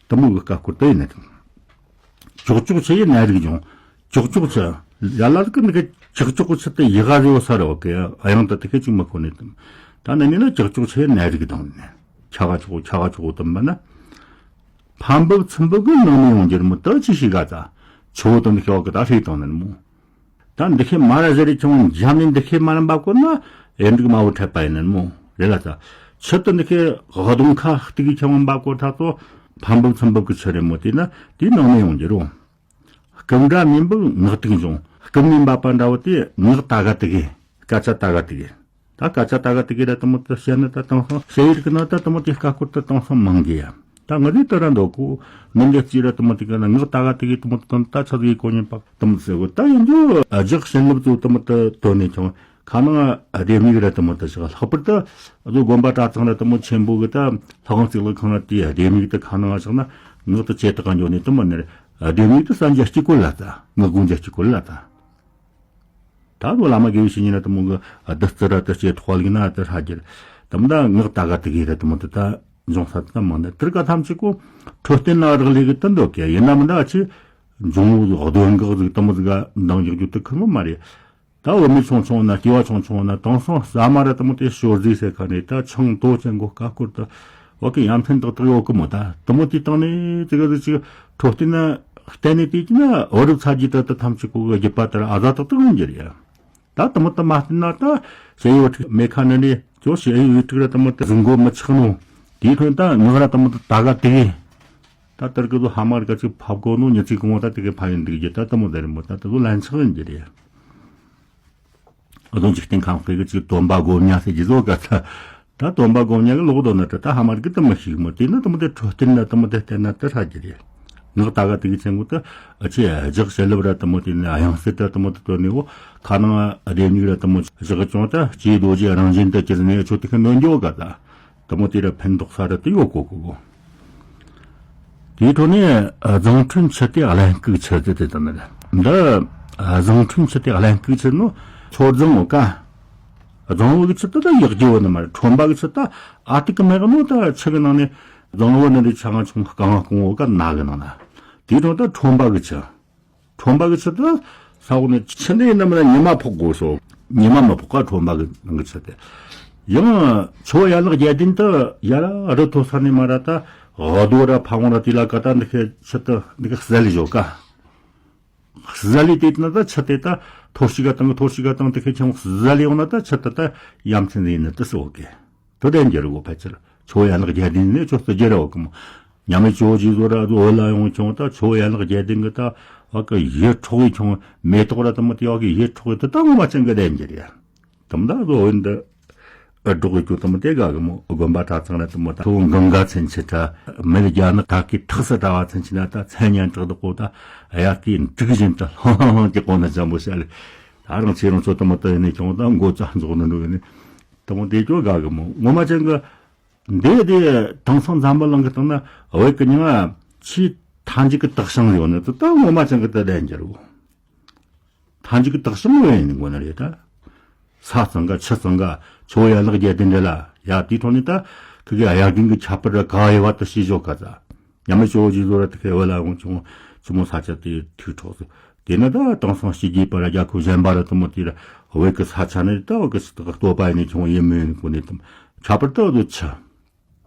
དུ་མོ་གི་ཀ་ཀོ་དེ་ཡིན་ནི་དང་། ཀྱོག་ཀྱོག་ཆུ་ཡི་ནད་རིགས་ཡོང་། ཀྱོག་ཀྱོག་ཆུ། ཡ་ལ་གི་ནི་ཀྱོག་ཀྱོག་ཆུ་དེ་ཡི་ག་རེ་བ་ས་རེ་བ་གི་ཨ་ཡང་ད་དེ་ཁེ་ཅིག་མ་ཁོ་ནི་དང་། ད་ནི་ནི་ན་ཀྱོག་ཀྱོག་ཆུ་ཡི་ནད་རིགས་དང་ནི། ཁྱ་ག་ཆོག་ཁྱ་ག་ཆོག་དམ་པ་ན། ཕམ་འབབ་ཚིམ་འབབ་གི་ནང་མི་ཡོང་རྒྱུར་མོ་ད་ཅི་ཞིག་ག་ད། ཆོ་དང་ནི་ཁེ་བ་གི་ད་ཧྲི་དང་ནི་མོ། ད་འདི་ཁེ་མ་ར་ཟེར་རེ་ཆུང་འཇམ་ནི་འདི་ཁེ་མ་ར་འབབ་གོ་ན་ཨེ་འབྲུག་མ་བོ་འཕྲད་པ་ཡིན་ནི་མོ་རེ་ལ་ད། ཆུ་དུ་འདི་ཁེ་ག་གདོང་ཁ་གཏིག་གི་ཆུང་འབབ་གོ་ད་ཚོ། ཕ་འབུབ་ཚུན་འབུབ་གི་ཆུ་རེད་མོ། དེས་ན་དེའི་ནང་ནས་ཡོང་རྒྱུ་རེད། སྐུ་འདྲ་མིན་པའི་ངག་ཏིག་འབྱུང་། སྐུ་མིན་པ་པ་འདྲ་བོ་དེ་ངག་ད་ག་དེ་གི། སྐད་ཆ་ད་ག་དེ་གི། ད་སྐད་ཆ་ད་ག་དེ་གི་ར་དེ་མོ་དེ་བཤད་ན་ད་དེང་སང་ཞ་ཡིག་གི་ནང་ད་དེ་མོ་དེ་ཀ་ཀོར་ད་དེང་སང་མང་གི་ཡ། ད་ང་ཚོའི་དེ་ར་འདོད་གོ། ནི་འདི་གཅིག་ར་དེ་མོ་དེ་གི་ན་ངག་ད་ག་དེ་གི་དེ་མོ་དེ་དང་ད་ཆ་ཟིག་གོ་ཉན་པ་དེ་མོ་ཟེར་གོ། ད་ཡིན་རྒྱུ་ལྗགས་བྱིན་རླབས་ཚོ་དེ་མོ་དེ་དོན་ནས་ཀྱང་ཁ་ནང་ལྡེམ་ཡིག་ར་དེ་མོ་དེ་ཞིག། ལྷག་པར་དུ་ཨ་ཚོ་དགོན་པ་གྲྭ་ཚང་ར་དེ་མོ་ཆེན་པོ་གི་ད་ལྷ་ཁང་བརྩིགས་ལ་ཁང་ར་དེའི་ལྡེམ་ཡིག་དེ་ཁ་ནང་བཞག་ན་ངག་དེ་ཇེ་དག་ག་འགྱོ་ནས་དེ་མོ་ནི་ལྡེམ་ཡིག་དེ་བསམ་རྒྱ་གཅིག་གོ་ལ་ད། ངག་དགོངས་རྒྱ་གཅིག་གོ་ལ་ད། ད་ལོ་བླ་མ་དགེ་བའི་བཤེས་གཉེན་ར་དེ་མོ་གི་བདུད་རྩི་ར་དེ་ལྕེ་ཐོག་ལ་ན་དེ་ཧྲ་རྒྱུ་རེད། དེ་མོ་ད་ངག་ད་ག་དེ་གི་ར་དེ་མོ་དེ་ད་འབྱུང་ས་དེ་ད་མང་ནི་དེར་ཀ་ཐམས་ཅད་གོ། འཕྲོད་བསྟེན་ན་རག་ལས་གི་དེ་འདོད་གི་ཡིན་ན་མི་འདྲ། ཆི་འབྱུང་བོ་གདོན་འགག་ཟིག་དེ་མོ་ཟིག་ག་འདང་རྒྱག་རྒྱུ་དེ་ཁུར་མོ་མ་རེད། ད་བུད་མེད་ཆུང་ཆུང་ན་སྐྱེ་བ་ཆུང་ཆུང་ན་དེང་སང་ཟ་མ་ར་དེ་མོ་དེ་ཞོར་ཟས་ཟེར་ཁ་ནས་ད་ཆང་དོ་ཅན་གོ་ཀ་ཀོར་ད་བ་གི་ཡ་མཚན་ཏག་ཏག་ཡོད་གི་མོ། ད་དེ་མོ་དེ་བཏང་ནས་དེ་ག་ཟིག་ཅིག་འཕྲོད་བསྟེན་ན་བརྟེན་ནས་དེ་ཅི་ན་བུ་རབས་ཚ་རྒྱུད་ད་ད་ཐམས་ཅད་གོ་གི་རྒྱུད་པ་ལྟར་ཨ་ཟ་ཏག་ཏག་ཡོང་རྒྱུ་རེད་ཡ། ད་དེ་མོ་དེ་མ་བསྟེན་ན་ད་ཞ་ཡི་བ་ཕྲུག་མེ་ཁ་ནས་ནས་ཅོ་ཞ་ཡི་བ་ཕྲུག་ར་དེ་མོ་དེ་གཟུགས་མགོ་མི་ཆགས་ནོ། དེའི་ཁྲོད་ད་ངག་ར་དེ་མོ་དེ་ད་ག་དེ་གི། ད་དེར་གི་ཚོ་ཧ་མ་རི་ཀ་ཅིག་ཕབ་གོ་ནོ་ཉི་ཚེ་གང་བོ་ད་དེ་གི་ཕ་ཡིན་འདུག་རྒྱུ་ད་དེ་མོ་ཟེར་མོ། ད་དེ་ཚོ་ལན་ཆགས་ཡིན་རྒྱུ་རེད། ཨ་དོན་འཇིག་རྟེན་ཁམས་ཀྱི་ཅིག་སྟོན་པ་སྒོམ་ཉ་ཟེར་རྒྱུ་བཟོ་ག་ད། ད་སྟོན་པ་སྒོམ་ཉ་གི་ལོག་དོན་ན་ད་ད་ཧ་མ་རི་གི་དེ་མི་ཤེས་མོ། དེ་ནི་དེ་མོ་དེ་འཕྲོད་བསྟེན་ན་དེ་མོ་དེ་བསྟེན་ན་དེ་ཧྲ་རྒྱུ་རེད། ངག་ད་ག་དེ་གི་ཆེན་པོ་ད་ཨ་ཆེ་ལྗགས་བྱིན་རླབས་ར་དེ་མོ་དེ་ནི་དབྱངས་གསལ་ར་དེ་མོ་དེ་དོན་ནི་འོ་ཁ་ནང་ལྡེམ་ཡིག་ར་དེ་མོ་ཞིག་ཀྱང་ད་ལྕེ་རྡོ་རྗེ་རང་བཞིན་དུ་གྱུར་ནས་ཆོས་དེ་ཁ་ནོན་འགྱོ་ག་ད། དེ་མོ་དེ་ར་ཕན་ཐོགས་ས་ར་དེ་ཡོད་གོ་གོ་གོ། དེའི་ཁྲོད་ནས་རྫོང་ཁྲོད་ཆུ་དེ་གླེན་ལྐུགས་ཆུ་དེ་དེ་དང་ནི་འདི་རྫོང་ཁྲོད་ཆུ་དེ་གླེན་ལྐུགས་ཆུ་ནོ། མཚོ་རྫོང་འོ་ཀ། རྫོང་བུ་གི་ཆུ་དེ་ད་ཡག་རྒྱུ་བོ་ནི་མ་རེད། ཁྲོན་པ་གི་ཆུ་ད་ཨ་ཏི་ཀི་མེ་གི་ནོ། ད་ཆུ་གི་ནང་ནས་རྫོང་བུ་ནི་རི་ཆ་ང་ཆུང་སྐ་ང་ཀོང་འོ་ཀ་ན་གི་ནང་ན། དེའི་ཁྲོད་ད་ཁྲོན་པ་གི་ཆུ། ཁྲོན་པ་གི་ཆུ་དེ་ས་འོག་ནས་ཆུ་འདི་ཡིན་ན་མིན་ན་ཉི་མ་ཕོག་དགོས་སོ། ཉི་མ་མི་ཕོག་ག་ཁྲོན་པ་གི་ནང་གི་ཆུ་དེ། ཡང་ཆུ་བོ་ཡན་ལག་བརྒྱད་ལྡན་དུ་ཡ་ར་རི་མཐོ་ས་ནས་མ་ར་ད་འོ་དོ་ར་ཕ་བོང་ར་དེ་ལ་ཀ་ད་འདི་ཁའི་ཆུ་དེ་འདི་ཁའི་ཟ་ལི་བཞོ་ཀ། ཟ་ལི་དེ་ན་ད་ཆུ་དེ་ད་ཐོར་ཞིག་ག་དང་ཐོར་ཞིག་ག་དང་འདི་ཁའི་ཆུ་བོ་ཟ་ལི་ཡོང་ན་ད་ཆུ་དེ་ད་ཡ་མཚན་ཡིན་ནི་དེ་སོ་གི། དོ་དན་རྒྱལ་གོ་ཕལ་ཆེར་ཆུ་བོ་ཡན་ལག་བརྒྱད་ལྡན་ནས་ཆུ་སྟོད་རྒྱལ་ར་བ་གི་མོ། ཉམས་མེད་ཇོ་བོ་རྗེ་བཟོ་ར་བོད་ལ་ཡོང་ཆུང་ད་ཆུ་བོ་ཡན་ལག་བརྒྱད་ལྡན་གི་ད་བ་གི་ཡིད་འཕྲོག་གི་ཆུང་མེ་ཏོག་ར་དེ་མོ་དེ་བ་གི་ཡིད་འཕྲོག་གི་དེ་ད་ངོ་མ་ཅན་གི་དན་རྒྱལ་ཡ། དམ་ད་བཟོ་འོན་ད་ཨ་སྒྲོག་གི་ཆུ་དེ་མོ་དེ་ག་གི་མོ། དགོན་པ་གྲྭ་ཚང་ར་དེ་མོ་ད་ཆུ་བོ་གངྒཱ་ཚན་ཆེ་ད་མེ་ལ་རྒྱ་ནག་ད་གི་ཁྲག་ས་ད་བ་ཚན་ཆེ་ན་ད་ཚན་ཉན་དྲག་ད་གོ་ད་ཡ་གི་འབྲུག་བཞིན་ད་ལྷང་ལྷང་ལྷང་གི་གོང་ན་འཇམ་པོ་བྱ་ལེ། ད་རང་ཆེ་རང་ཚོ་དེ་མོ་དེ་ནས་ཀྱང་ད་མགོ་ལྕགས་འཇོག་ནི་འགྲོ་གི་ནི། དེ་མོ་དེ་ཅོ་དགའ་གི་མོ། ངོ་མ་ཅན་གི་འདི་དེ་དེང་སང་འཛམ་བུ་གླིང་གི་སྟེང་ན་བོད་གི་མྱིང་ང་ཆེས་མཐའ་མཇུག་གི་དག་ཞིང་ཡོད་ནི་དེ་ད་ངོ་མ་ཅན་གི་དེ་བདེན་འགྱུར་རོ། མཐའ་མཇུག་གི་དག་ཞིང་བོད་ཡིན་དགོས་ནི་རེད་ད། ས་གཙང་ག་ཆུ་གཙང་ག་ཆུ་བོ་ཡན་ལག་བརྒྱད་ལྡན་རེད་ལ་ཡ། དེའི་ཐོག་ནས་ད་ཁི་གི་དབྱར་དགུན་གི་ཁྱད་པར་ར་ག་ཡེ་བ་དེ་ཤེས་ཞོག་ག་ད། ཉམས་མེད་ཇོ་བོ་རྗེ་བཟོ་ར་དེ་ཁའི་བོད་ལ་ཡོང་བྱུང་ཆུ་མོ་ས་ཆ་དེ་ཐུག་འཕྲོག་ཟིག། དེ་ནི་ད་དེང་སང་ཕྱི་རྒྱལ་པ་ར་རྒྱལ་ཁབ་གཞན་པ་ར་དེ་མོ་དེ་ར་བོད་ཀྱི་ས་ཆ་ནི་ད་བོད་ཀྱི་སྲིད་དག་བསྟོད་པ་ཡིན་ནི་ཆུང་ཡིན་མིན་ཡིན་གོ་ནི་དེ་མོ་ཁྱད་པར་དུ་བཟོ་ཆུ།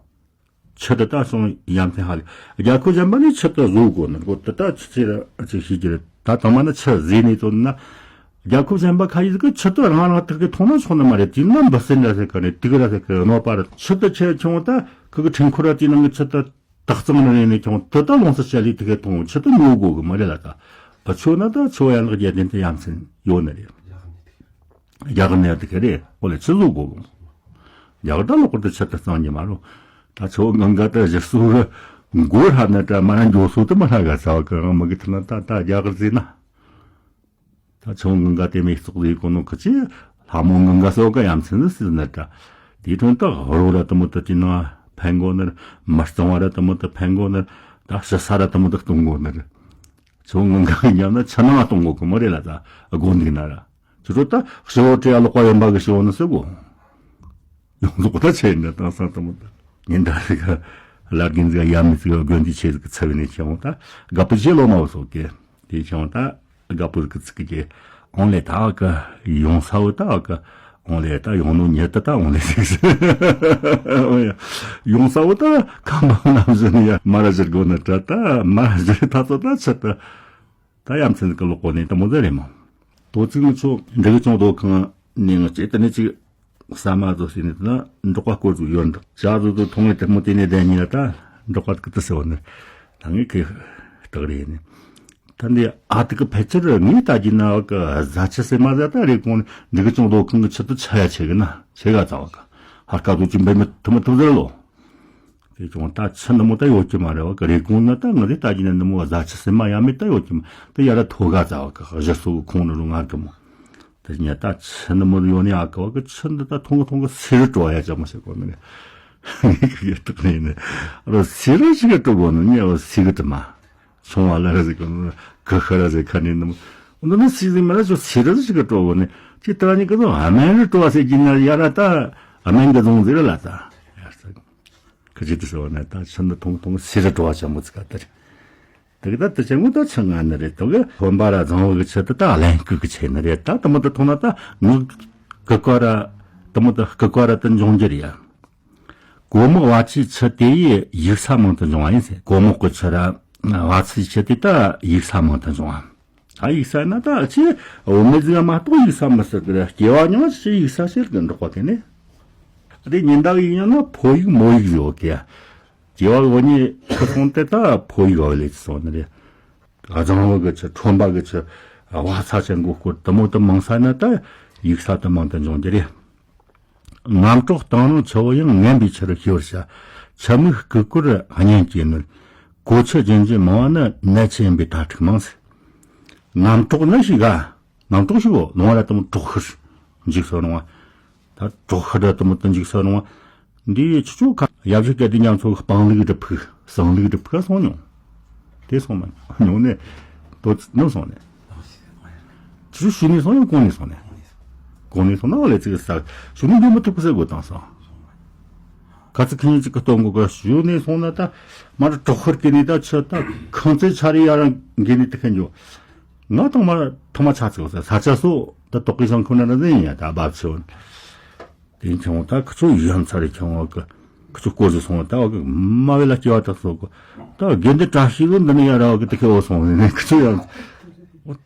ཆུ་དེ་ད་སོང་ཡ་མཚན་ཧ་ལས། རྒྱལ་ཁབ་གཞན་པ་ནི་ཆུ་དེ་བཟོ་གོ་ནི་གོ་དེ་ད་ཆུ་ཆེ་ར་ཆུ་ཤེས་ཀྱི་རེད། ད་དང་མ་ནི་ཆུ་བཟོས་ནས་བཏོན་ན་རྒྱལ་ཁབ་གཞན་པ་ཁ་ཡིས་གི་ཆུ་དེ་རང་རང་ཐག་གི་འཐུང་ན་ཆོག་ནི་མ་རེད། དེ་ན་འབུ་སྲིན་ར་ཟེར་གི་རེད། དུག་ར་ཟེར་གི་རེད། གནོད་པ་རེད། ཆུ་དེ་ཆེ་ཆུང་ད་ཁི་གི་ཁྲིན་ཁུ་ར་དེ་ནང་གི་ཆུ་དེ། དག་གཙང་རེ་ནས་ཀྱང་དེ་ད་ལོང་ས་ཆ་ལི་དེ་གའི་གཏོང་ཆུ་དེ་ཉོ་དགོས་གི་མ་རེད་ལ། ད་ཨ་ཆོ་ན་ད་ཆུ་བོ་ཡན་ལག་བརྒྱད་ལྡན་དེ་ཡ་མཚན་ཡོད་ནི་རེད། རྒྱ་གར་ནས་དེ་ག་རེད། ཨོ་ལེ་ཆུ་བཟོ་དགོས་གི། རྒྱ་གར་ད་ལོག་པར་དུ་ཆུ་དེ་གཙང་གི་མ་རུང་། ད་ཆུ་བོ་གངྒཱ་ད་གཞི་སུ་གི་མགོ་ཧྲ་ན་ད་མ་ར་འགྱོ་སོ་དེ་མ་ཧྲ་ག་ས་བ་གི་རང་མི་གི་ཐ་ན་ད་ད་རྒྱ་གར་ཟེར་ན། ད་ཆུ་བོ་གངྒཱ་དེ་མེ་བཙོག་ལས་གོ་ནོ་ཁི་ཆི་ལྷ་མོ་གངྒཱ་སོགས་ག་ཡ་མཚན་ཟིག་ཟེར་ན་ད། དེའི་དོན་དག་རོ་ར་དེ་མོ་དེ་དེ་ནང་ཕན་གོ་ནི། མི་གཙང་བ་ར་དེ་མོ་དེ་ཕན་གོ་ནི། ད་ཞི་ས་ར་དེ་མོ་དེ་གཏོང་གོ་ནི། ཆུ་བོ་གངྒཱ་གི་ཉམས་ན་ཆུ་ནང་གཏོང་གོ་གི་མ་རེད་ལ། ད་དགོན་འདུག་ན་ར་ཆུ་རོ་ད་ཞི་བོ་བྲེ་ཡ་ལོག་པ་ཡོན་པ་གི་ཞི་བོ་ནི་ཟེར་གོ། ཡོངས་རྫོགས་ད་ཆེ་འདྲ་དང་སང་དེ་མོ་དེ་ཉིན་ད་རེ་ག་བླ་རྒན་ཟིག་ཡ་མི་ཟིག་དགོན་སྡེ་ཆེ་ཟིག་གི་ཚབ་ནས་ཆེ་བོ་ད་དགའ་པོ་ཆེ་ལོ་མ་བོ་སོགས་ཀྱི་དེ་ཆེ་བོ་ད། དགའ་པོ་གི་ཚིག་གི་ཨོང་ལེ་ད་གི་ཡོང་ས་བོ་ད་གི་ཨོང་ལེ་ད་ཡོང་ནོ་ཉེ་ད་ད་ཨོང་ལེ་ཟིག་ཡོང་ས་བོ་ད་ཁམས་པ་ནམ་བཞིན་ཡ་མ་ར་བཞིར་དགོ་ནི་ད་ད་མ་ར་བཞིར་ད་ཚོ་ད་ཆི་ད་ད་ཡ་མཚན་གི་ལོག་གོ་ནི་ད་མོ་ཟེར་རེད་མོ། དོ་ཚིག་ངི་ཆོ་འདྲི་གི་ཆུང་དོ་ཁང་ནས་ངི་ཅེ་ད་ནི་ཅིག་ཟ་མ་བཟོ་ཟིན་ནི་ད་འབྲོག་པ་སྐོར་ཟིག་ཡོད་འདུག་ཇ་བཟོ་དུ་ཐོང་ངི་དེ་མོ་དེ་ནས་བསྡད་ཉི་ད། འབྲོག་པ་གི་དུ་ཟེར་བ་ནི། ད་ངས་ཁི་སྟག་རེད་ནི། ད་འདི་ཨ་ཏི་གི་ཕལ་ཆེར་ངས་ལྟ་རྒྱུ་ན་གི་བཟའ་ཆུ་སེམས་མ་ཟ་ད་རེ་གོང་འདི་གི་ཅུང་རྡོ་ཁང་གི་ཆུ་དུ་ཆ་ཡ་ཆེ་གི་ན་ཆེ་ག་ཙ་བ་གི་ཧར་ཀ་དུ་ཅི་འབད་མི་ཐུབ་མི་ཐུབ་ཟེར་ལོ། དེ་ཀྱང་ད་ཆུ་འདི་མོ་ད་ཡོད་ཀྱི་མ་རེད་བ་གི་རེ་གོང་ན་ད་ངས་ལྟ་རྒྱུ་ན་འདི་མོ་བཟའ་ཆུ་སེམས་མ་ཡ་མེད་ད་ཡོད་ཀྱི་མ་ད་ཡ་ར་ཐོ་ག་ཙ་བ་གི་གཞི་སོ་གི་ཁོང་ནི་རུ་ངར་གི་མོ། དེ་ཉ་ད་ཆུ་ནི་མོ་ཡོད་ནི་ཨ་ཀ་བ་གི་ཆུ་འདི་ད་ཐུང་གི་ཐུང་གི་སེ་རུ་བྲོ་ཡ་ཅག་མོ་ཞིག་གོ་ནི་རེད། ངས་གི་ཡོད་དག་ནི་ཡིན་ནི་རོ་སེ་རུ་ཞིག་གི་བྲོ་གོ་ནི་ཉ་བ་སེ་གི་དུ་མ་ཆུང་བ་ལ་ར་ཟིག་གི་གི་ཤ་ར་ཟིག་ཁ་ནི་ནི་མོ་འདི་ནི་སེ་ཟིག་མ་ར་ཅོ་སེ་རུ་ཞིག་གི་བྲོ་གོ་ནི་ཅི་ད་ཉི་གི་ཚོ་ཨ་མན་རུ་བྲོ་བ་སེ་གི་ན་ཡ་ར་ད་ཨ་མན་གི་རྫོང་ཟིག་ར་ལ་ད་ཡ་ས། ཁི་ཅི་དུ་ཟེར་བ་ན་ད་ཆུ་འདི་ཐུང་ཐུང་སེ་རུ་བྲོ་བ་ཅན་མོ་ཙི་ག་ད་རེད། དེ་གི་ད་དུ་ཆེན་མོ་ད་ཆུ་ང་ནི་རེད་དོ་གི་ཧོན་པ་ར་རྫོང་བུ་གི་ཆུ་དུ་ད་ལན་སྐུ་གི་ཆེ་ནི་རེད། ད་དུ་མོ་ད་ཐུང་ན་ད་ངུ་གི་ཀ་ར་དུ་མོ་ད་སྐུ་ཀ་ར་དུ་འབྱུང་རྒྱུ་རེད་ཡ། གོ་མོ་བ་ཆི་ཆུ་དེ་ཡི་ཡུག་ས་མང་དུ་འབྱུང་བ་ཡིན་ཟེར། གོ་མོ་གི་ཆུ་ར་བ་ཆི་ཆུ་དེ་ད་ཡུག་ས་མང་དུ་འབྱུང་བ། ད་ཡུག་ས་ན་ད་ཅི་འོ་མི་ཟིག་མ་གཏོགས་ཡུག་ས་མི་ཟེར་གི་ར་སྐྱེ་བ་མྱོང་ཅི་ཡུག་ས་ཟེར་གི་འབྲོག་པ་དེ་ནི། དེ་ཉིན་ཟླ་ཡིག་ཡང་ན་ཕོ་ཡིག་མོ་ཡིག་ཡོད་གི་ཡ། སྐྱེ་བ་འོ་ཉི་ཁུ་སོང་དེ་ད་ཕོ་ཡིག་འོ་ལེ་ཅི་སོང་ནི་རེད། ཨ་ཚང་བ་གི་ཆུ་ཁྲོན་པ་གི་ཆུ་བ་ཚ་ཅན་གོ་སྐོར་དུ་མོ་དུ་མང་ས་ན་ད་ཡིག་ས་དུ་མང་དུ་འབྱུང་རྒྱུ་རེད། ངམ་གྲོག་སྟེང་རང་ཆུ་བོ་ཡང་ངན་པའི་ཆུ་རུ་ཤེས་པར་བྱ། ཆུ་མིག་སྐུ་ཀོར་གཉེན་གྱིས་ནོར། གོ་ཆུ་རྒྱུན་གྱི་མང་བ་ནི་ནད་ཆེ་ཡིན་པའི་དྭ་ཕྲུག་མང་ཟེར། ངམ་གྲོག་ནི་ཞིག་ག་ངམ་གྲོག་ཞིག་གོ་ལུང་བ་ར་དུ་མོ་གྲོག་ཤུར་འཇིགས་སོ་རུང་བ། ད་གྲོག་ཤུར་ར་དུ་མོ་དུ་འཇིགས་སོ་རུང་བ། འདི་ཆུ་ཆུ་ཁ་ཡབ་ཞིག་གལ་ཏེ་ཉམ་ཚོ་སྤང་ལུག་གྲུབ་ཕུག་སང་ལུག་གྲུབ་ཕུག་སོང་མྱོང་། དེ་སོང་མ་མྱོང་ནས་དོ་ནམ་སོང་ནས། ཆུ་ཞུ་ནས་སོང་ཡང་གོང་ནས་སོང་ནས། གོང་ནས་སོང་ན་ཨོ་ལེ་ཚིག་ས་ཞུ་ནས་འདི་མི་ཐུབ་ཀི་ཟེར་དགོས་དང་སོང་། ག་ཚི་ཁེ་ཉིན་ཅིག་གི་སྟོན་གོ་ག་ཞུ་ནས་སོང་ན་ད་མ་ར་གྲོག་ཤུར་གི་ནས་ད་ཆུ་ད་ཁང་ཚན་ཆ་རེ་ཡ་རང་གི་ནས་དེ་ཁེ་འཇོ། ང་ཐོག་མ་ཐོག་མ་ཆ་ཚིག་ས་ས་ཆ་སོ་ད་དོག་གི་ཤང་ཁོ་ན་ར་ཟིན་ཡ་ད་བབ་ཆེ་བོ། དེ་ཁྱོད་ད་ཁི་ཆོ་ཡམ་ཚ་རེ་ཁྱོད་གི་ཁི་ཆོ་སྐོར་ཟིག་སོང་ད་གི་མ་བེ་ལ་སྐྱེ་བ་དག་སོ་གི་ད་དགེ་འདི་བཀྲ་ཤིས་གི་འདི་ནི་ཡ་ར་གི་དེ་ཁེ་བོ་སོང་ནི་ཁི་ཆོ་ཡམ་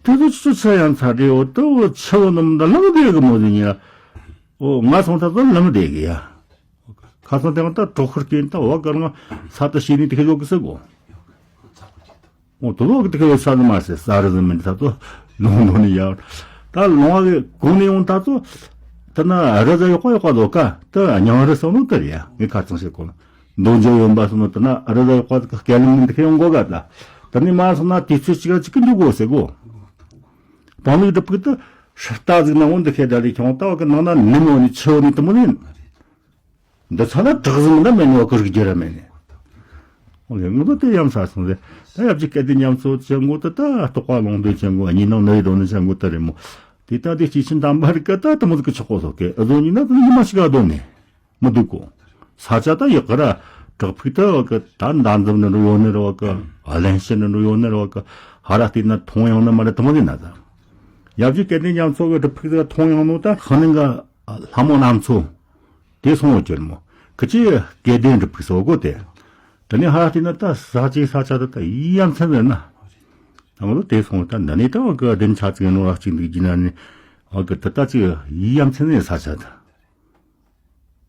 དེ་ཚོ་ཆུ་ཆུ་ཡམ་ཚ་རེ་འོ་དུ་ཆུ་བོ་ནམ་ད་ལམ་དེ་གི་མོ་ཟིན་ཡ་འོ་ང་སོང་ད་ཚོ་ལམ་དེ་གི་ཡ་ཁ་སང་དེ་ང་ད་གྲོག་ཁུར་སྐྱེན་ད་འོ་གི་ང་ས་ད་ཤི་ནི་དེ་ཁེ་ཡོ་གི་ས་གོ་འོ་དོ་ལོ་གི་དེ་ཁེ་ས་ནི་མ་སེ་ས་རི་ཟི་མིན་ད་ཚོ་ལོང་ལོང་ནི་ཡ། ད་ལོང་བ་གི་གོང་ནས་ཡོང་ད་ཚོ་ད་ན་རི་ཟ་ཡོག་པ་ཡོག་པ་ལོ་ཀ་ད་ཉང་རི་སོང་ནོ་ད་རི་ཡ་ངས་ཁ་ཚང་ཤེས་གོ་ན་མདོ་འཇོ་ཡོན་པ་སོང་ནོ་ད་ན་རི་ཟ་ཡོག་པ་གི་སྐད་ལམ་མིན་དེ་ཁེ་ཡོང་གོ་ག་ད་ད་ནི་མ་སོང་ན་དུས་ཚོད་ཅིག་ག་ཅིག་གི་འཇུག་གོ་ཟེ་གོ་སྤང་ལུག་གྲུབ་ཕུག་ད་ཧྲི་ལྟ་ཟིག་ན་འོན་དེ་ཁེ་ད་རི་ཁྱོང་ད་བ་གི་ནང་ན་ནི་མོ་ནི་ཆེ་བོ་ནི་དུ་མོ་ནི། འདི་ཚ་ན་དྲག་ཟིང་ན་མེད་ནོ་ཀིར་གྱི་ར་མེད་ནི། འོ་ལེ་ངུ་དོ་དེ་ཡམ་ས་སོང་ཟེ། ད་ཡབ་ཀྱི་སྐད་དེ་ཉམས་ཚོ་ཅན་གོ་ད་ད་ལྟོགས་པ་ལོང་དོ་ཅན་གོ་གཉིས་ནང་ནི་རི་དོ་ནི་ཅན་གོ་ད་རེ་མོ། དེ་ད་དེ་སྐྱེས་ཆེན་དམ་པ་རི་ཀ་ད་ད་མོ་ཟིག་གི་ཆོག་གོ་སོ་ཀེ་ཨ་ཟོ་ཉི་ན་ད་ཉི་མ་ཞིག་ག་དོ་ནི། མི་འདུག་གོ་ས་ཆ་ད་ཡག་གི་ར་བྲག་ཕུག་ད་བ་གི་ད་མདའ་འཛུམ་ནི་རུ་ཡོད་ནི་ར་བ་གི་གླན་ཤི་ནི་རུ་ཡོད་ནི་ར་བ་གི་ཧ་ར་བལྟས་ན་མཐོང་ཡང་ནི་མ་རེད་དུ་མོ་ནི་ན་ད། ཡབ་ཀྱི་སྐད་དེ་ཉམས་ཚོ་གི་གྲུབ་ཕུག་ད་མཐོང་ཡང་ནོ་ད་ཧ་ནི་ག་ལྷ་མོ་རྣམ་ཚོ། དེ་སོང་བ་ཅོལ་མོ། ཁི་ཆི་སྐལ་ལྡན་གྲུབ་ཕུག་སོགས་གོ་དེ། དེ་ནས་ཧ་ལ་དེ་ན་ད་ས་ཆའི་ས་ཆ་ད་ད་ཡི་ཡ་མཚན་ཟེར་ན། ད་ང་ཚོ་དེ་སོང་ད་འདི་ནས་ད་བ་གི་བདེན་ཆ་ཚིག་ནོ་ར་གཅིག་འདུག་གི་ན་ནི། བ་གི་ད་ད་ཅིག་ཡི་ཡ་མཚན་ནས་ས་ཆ་ད།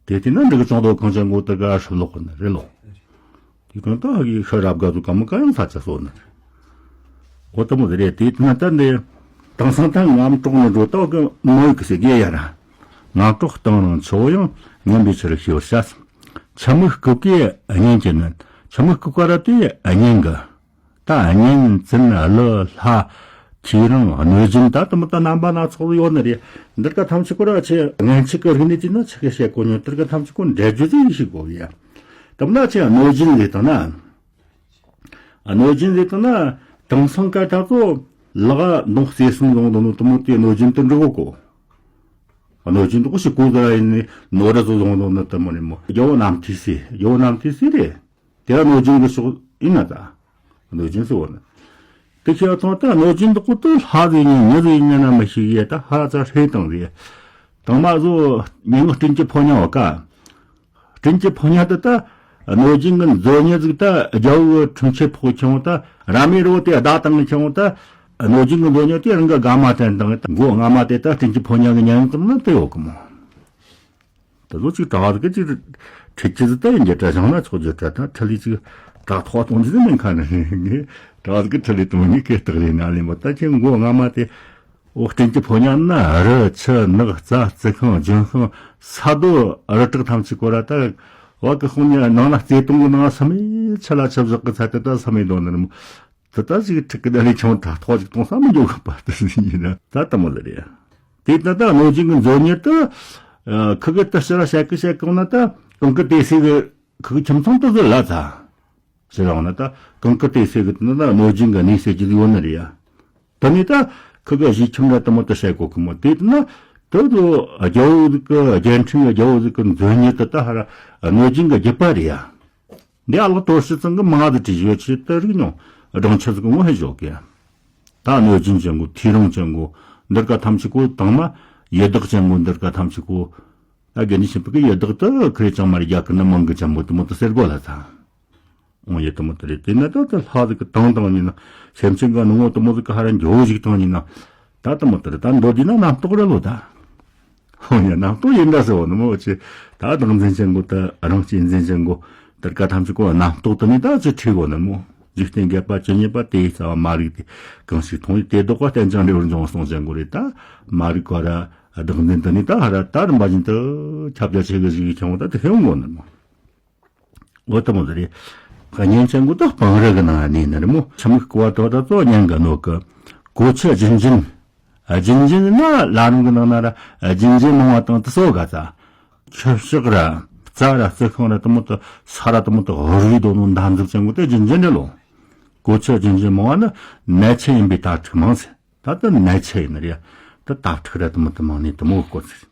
དེ་དེ་ན་འདི་གི་ཅོང་དོ་གང་ཅང་གོ་ད་ག་ཧྲི་ལོག་གི་ན་རེ་ལོ། དེ་གང་ལྟར་ཧ་གི་ཤ་རབ་དགའ་ཚོ་ག་མོ་ག་ཡང་ས་ཆ་སོ་ན། འོ་ད་མོ་དེ་རེད་དེ་ན་ད་འདི། དེང་སང་ད་ངམ་གྲོག་ནི་འགྲོ་ཏོག་གི་མོ་ཡིག་གི་ཟེར་གི་ཡ་ར། ངམ་གྲོག་སྟེང་རང་ཆུ་བོ་ཡང་ངན་པའི་ཆུ་རུ་ཤེས་པར་བྱ། ཆུ་མིག་སྐུ་ཀའི་གཉེན་གྱི་ནི། ཆུ་མིག་སྐུ་ཀ་ར་དེ་གཉེན་གི། ད་གཉེན་བཙུན་ཀླུ་ལྷ། ཁྱེད་རང་གནོད་སྦྱིན་ད་དུ་མི་ད་རྣམ་པ་སྣ་ཚོགས་ཡོད་ནི་རེད། འདིར་ཀ་ཐམས་ཅད་ཀོ་ར་ཆེ་ངན་ཆིག་གི་རིག་གནས་ཀྱི་ནི་ཆི་གི་བཤད་གོ་ཉོ་འདིར་ཀ་ཐམས་ཅད་ཀོ་འདྲེ་རྒྱུ་ཟིག་ཡིན་ཤིག་གོ་ཡ། དམ་ན་ཆེ་གནོད་སྦྱིན་ཟེར་དང་ན། གནོད་སྦྱིན་ཟེར་དང་ན། དེང་སང་ཀ་ད་ཚོ་ལག་གདོང་རྩེ་གསུམ་ཡོང་དང་ནོ་དུ་མོ་དེ་གནོད་སྦྱིན་དུ་འགྲོ་གོ་གོ། གནོད་སྦྱིན་དུ་ཞིག་གོ་ཟ་ཡིན་ནི་ནོ་ར་ཚོ་ཡོང་དང་ནོ་དུ་མོ་ནི་མོ་རྒྱལ་བོ་རྣམ་ཐོས་སྲས་རྒྱལ་བོ་རྣམ་ཐོས་སྲས་རེད། དེ་ལ་གནོད་སྦྱིན་གྱི་ཕྱོགས་ཡིན་ན་ད། གནོད་སྦྱིན་ཟེར་བ་ནི། དེ་ཁྱེད་ཚང་ད་གནོད་སྦྱིན་དུ་ཀོ་དུ་ལྷ་ཟིག་ཡིན་མྱི་ཟིག་ཡིན་ན་མི་ཤེས་ཡས་ད་ཧ་ཙ་ཧྲེ་དང་ཟིག་དང་མ་བཟོ་མྱི་ངོ་སྤྲིན་གྱི་ཕོ་ཉ་བ་ཀ་སྤྲིན་གྱི་ཕོ་ཉ་དེ་ད་གནོད་སྦྱིན་གྱི་མཛོ་ཉི་ཟིག་ད་རྒྱལ་བོའི་འཕྲིན་ཆེ་ཕོག་ཁྱོང་ད་ར་མའི་རོ་དེ་བདག་དང་ཁྱོང་ད་གནོད་སྦྱིན་གྱི་མཛོ་ཉི་དེ་རང་གི་དགའ་མ་དྲན་དང་ད་མགོ་རྔ་མ་དེ་ད་སྤྲིན་གྱི་ཕོ་ཉ་གི་ཉ་ཡང་ཙམ་ན་དེ་ཡོད་གི་མོ། དེ་ཚོ་ཅིག་གྲྭ་བ་གི་ཅིག་ ཁྲིད་ཀྱི་ཟིག་ད་ཡིན་རྒྱུ་དྲ་བཞག་ན་ཆོག་རྒྱུ་དྲ་ད་ཁྲི་ལི་ཅིག་དྲ་ཐོག་གཏོང་རྒྱུ་ཟིག་མིན་ཁ་ནི་ངས་དྲ་ཟིག་གི་ཁྲི་ལི་གཏོང་ངས་སྐད་བཏགས་རེད་ན་ལེན་པ་ད་ཁྱེད་མགོ་རྔ་མ་དེ། འོ་སྟེང་གི་ཕོ་ཉ་ན་རི་ཆུ་ནགས་རྩྭ་རྩི་ཤིང་ལྗོན་ཤིང་ས་རྡོ་རི་བྲག་ཐམས་ཅད་བསྐོར་ར་ད། བ་གི་ཤོང་ཉ་ནང་ན་བརྩེ་དུང་གི་ནང་སུ་མེད་ཆུ་ལ་ཆུ་བཞག་གི་ཚད་དེ་ད་སུ་མེད་དོ་ནི་རི་མོ། དེ་ད་ཞིག་ཁྲིག་གི་ད་ལས་ཆུང་དྲ་ཐོག་ཅིག་གཏོང་ས་མི་འཇོག་གི་པ་དེ་ཡིན་ན་ད་དེ་མོ་ལ་རེད། དེ་ད་ད་གནོད་སྦྱིན་གི་མཛོད་གཉེར་དུ་ཁི་གི་ད་ཕྱི་ར་བཤད་གི་བཤད་གི་ན་ད་གང་གི་དེ་སྲིད་གི་ཁི་གི་ཁྱིམ་ཚང་དུ་ཟིག་ལ་ཚ། ཟེར་བ་ན་ད་གང་གི་དེ་ཟེར་གི་ན་ད་གནོད་སྦྱིན་གི་གནས་ཟེར་གྱི་ཡོད་ནི་རེད་ཡ། ད་ནི་ད་ཁི་གི་གཞིས་ཁྱིམ་ར་དེ་མོ་ད་བཤད་གོ་གི་མོ་དེ་ན་ད་དུ་རྒྱལ་བོ་ཟིག་གི་རྒྱལ་ཕྲན་གི་རྒྱལ་བོ་ཟིག་གི་མཛོད་གཉེར་དུ་ད་ཧ་ར་གནོད་སྦྱིན་གི་རྒྱུད་པ་རེད་ཡ། འདི་ཨ་ལགས་དོར་ཞི་ཚང་གི་མང་ཟིག་བྲིས་ཡོད་ཆེད་དུ་རིག་མྱོང་སྦྲང་ཆུ་ཟིག་གི་ངོ་ཧེ་བཞོག་གི། ད་གནོད་སྦྱིན་ཅན་གོ་ཐེའུ་རང་ཅན་གོ་འདིར་ཀ་ཐམས་ཅད་གོ་དང་མ་ཡི་དྭགས་ཅན་གོ་འདིར་ཀ་ཐམས་ཅད་གོ། ད་དགེ་འདུན་ཆེན་པོ་གི་ཡི་དྭགས་དུ་ཁི་རེ་ཅང་མ་རེ་རྒྱ་གི་ནི་མང་གི་ཅན་པོ་དེ་མོ་དུ་ཟེར་གོ་ལ་ཚ། འོང་ཡེ་དེ་མོ་དེ་རེད། དེ་ན་ད་དེ་ལྷ་ཟིག་གི་དང་དང་ཉིན་ན་སེམས་ཅན་ག་ནུ་མོ་དེ་མོ་ཟིག་ག་ཧ་ར་འགྱོ་ཞིག་དང་ཉིན་ན་ད་དེ་མོ་དེ་རེད། ད་མདོ་དེ་ན་རྣམ་རྟོག་ར་ལོ་ད། འོང་ཡེ་རྣམ་རྟོག་ཡིན་ད་ཟེར་བ་ནུ་མོ་ཆེ། ད་བདག་འཛིན་ཅན་གོ་ད་རང་གཅེས་འཛིན་ཅན་གོ་དེར་ཀ་ཐམས་ཅད་གོ་རྣམ་རྟོག་དེ་ནི་ད་ཅི་ཁྲིད་གོ་ནུ་མོ། འཇིག་རྟེན་བརྒྱད་པ་ཇི་སྙེད་པ་དེའི་རྩ་བ་མ་རིག་སྟེ། གང་ཞིག་མཐོང་བའི་དེ་ལྡོག་པ་རྟེན་ཅིང་འབྲས་བུར་འབྱུང་གསུངས་ཅན་གོ་རེད། ད་མ་རིག་གོ་ར་བདག་འཛིན་དེ་ནི་ད་ཧ་ར་ད་རིམ་པ་བཞིན་དུ་ཁྱབ་རྒྱ་ཆེ་གི་ཞིག་ཡིན་ཀྱང་ད་དེ་ཧེ་འོང་གོ་ནུ་མོ། འོ་དེ་མོ་ཟེར་རེད། གཉེན་ཅན་གོ་ད་སྤང་རི་གི་ནང་ནས་ནི་རི་མོ་ཆུ་མིག་ཀོ་བ་དོ་ད་གཙོ་གཉེན་གི་ནོ་གི། གོ་ཆུ་ལྗིན་ལྗིན། ལྗིན་ལྗིན་ན་ལ་རུང་གི་ནང་ན་ར་ལྗིན་ལྗིན་མང་བ་དང་དུ་སོ་ག་ཚ། ཆུ་ཤག་ར་རྩྭ་ར་རྩི་ཤིང་ར་དེ་མོ་དུ་ས་ར་དེ་མོ་དུ་ཧོར་བི་དོ་ནོ་འདམ་འཛུགས་ཅན་གོ་དེ་ལྗིན་ལྗིན་རེད་ལོ། གོ་ཆུ་ལྗིན་ལྗིན་མང་བ་ནི་ནད་ཆུ་ཡིན་པའི་དྭ་ཕྲུག་མང་ཟེར། ད་ལྟ་ནད་ཆུ་ཡིན་ནི་རེད། ད་དྭ་ཕྲུག་ར་དེ་མོ་དུ་མང་ནི་དེ་མོ་གི་སྐོར་ཟེར།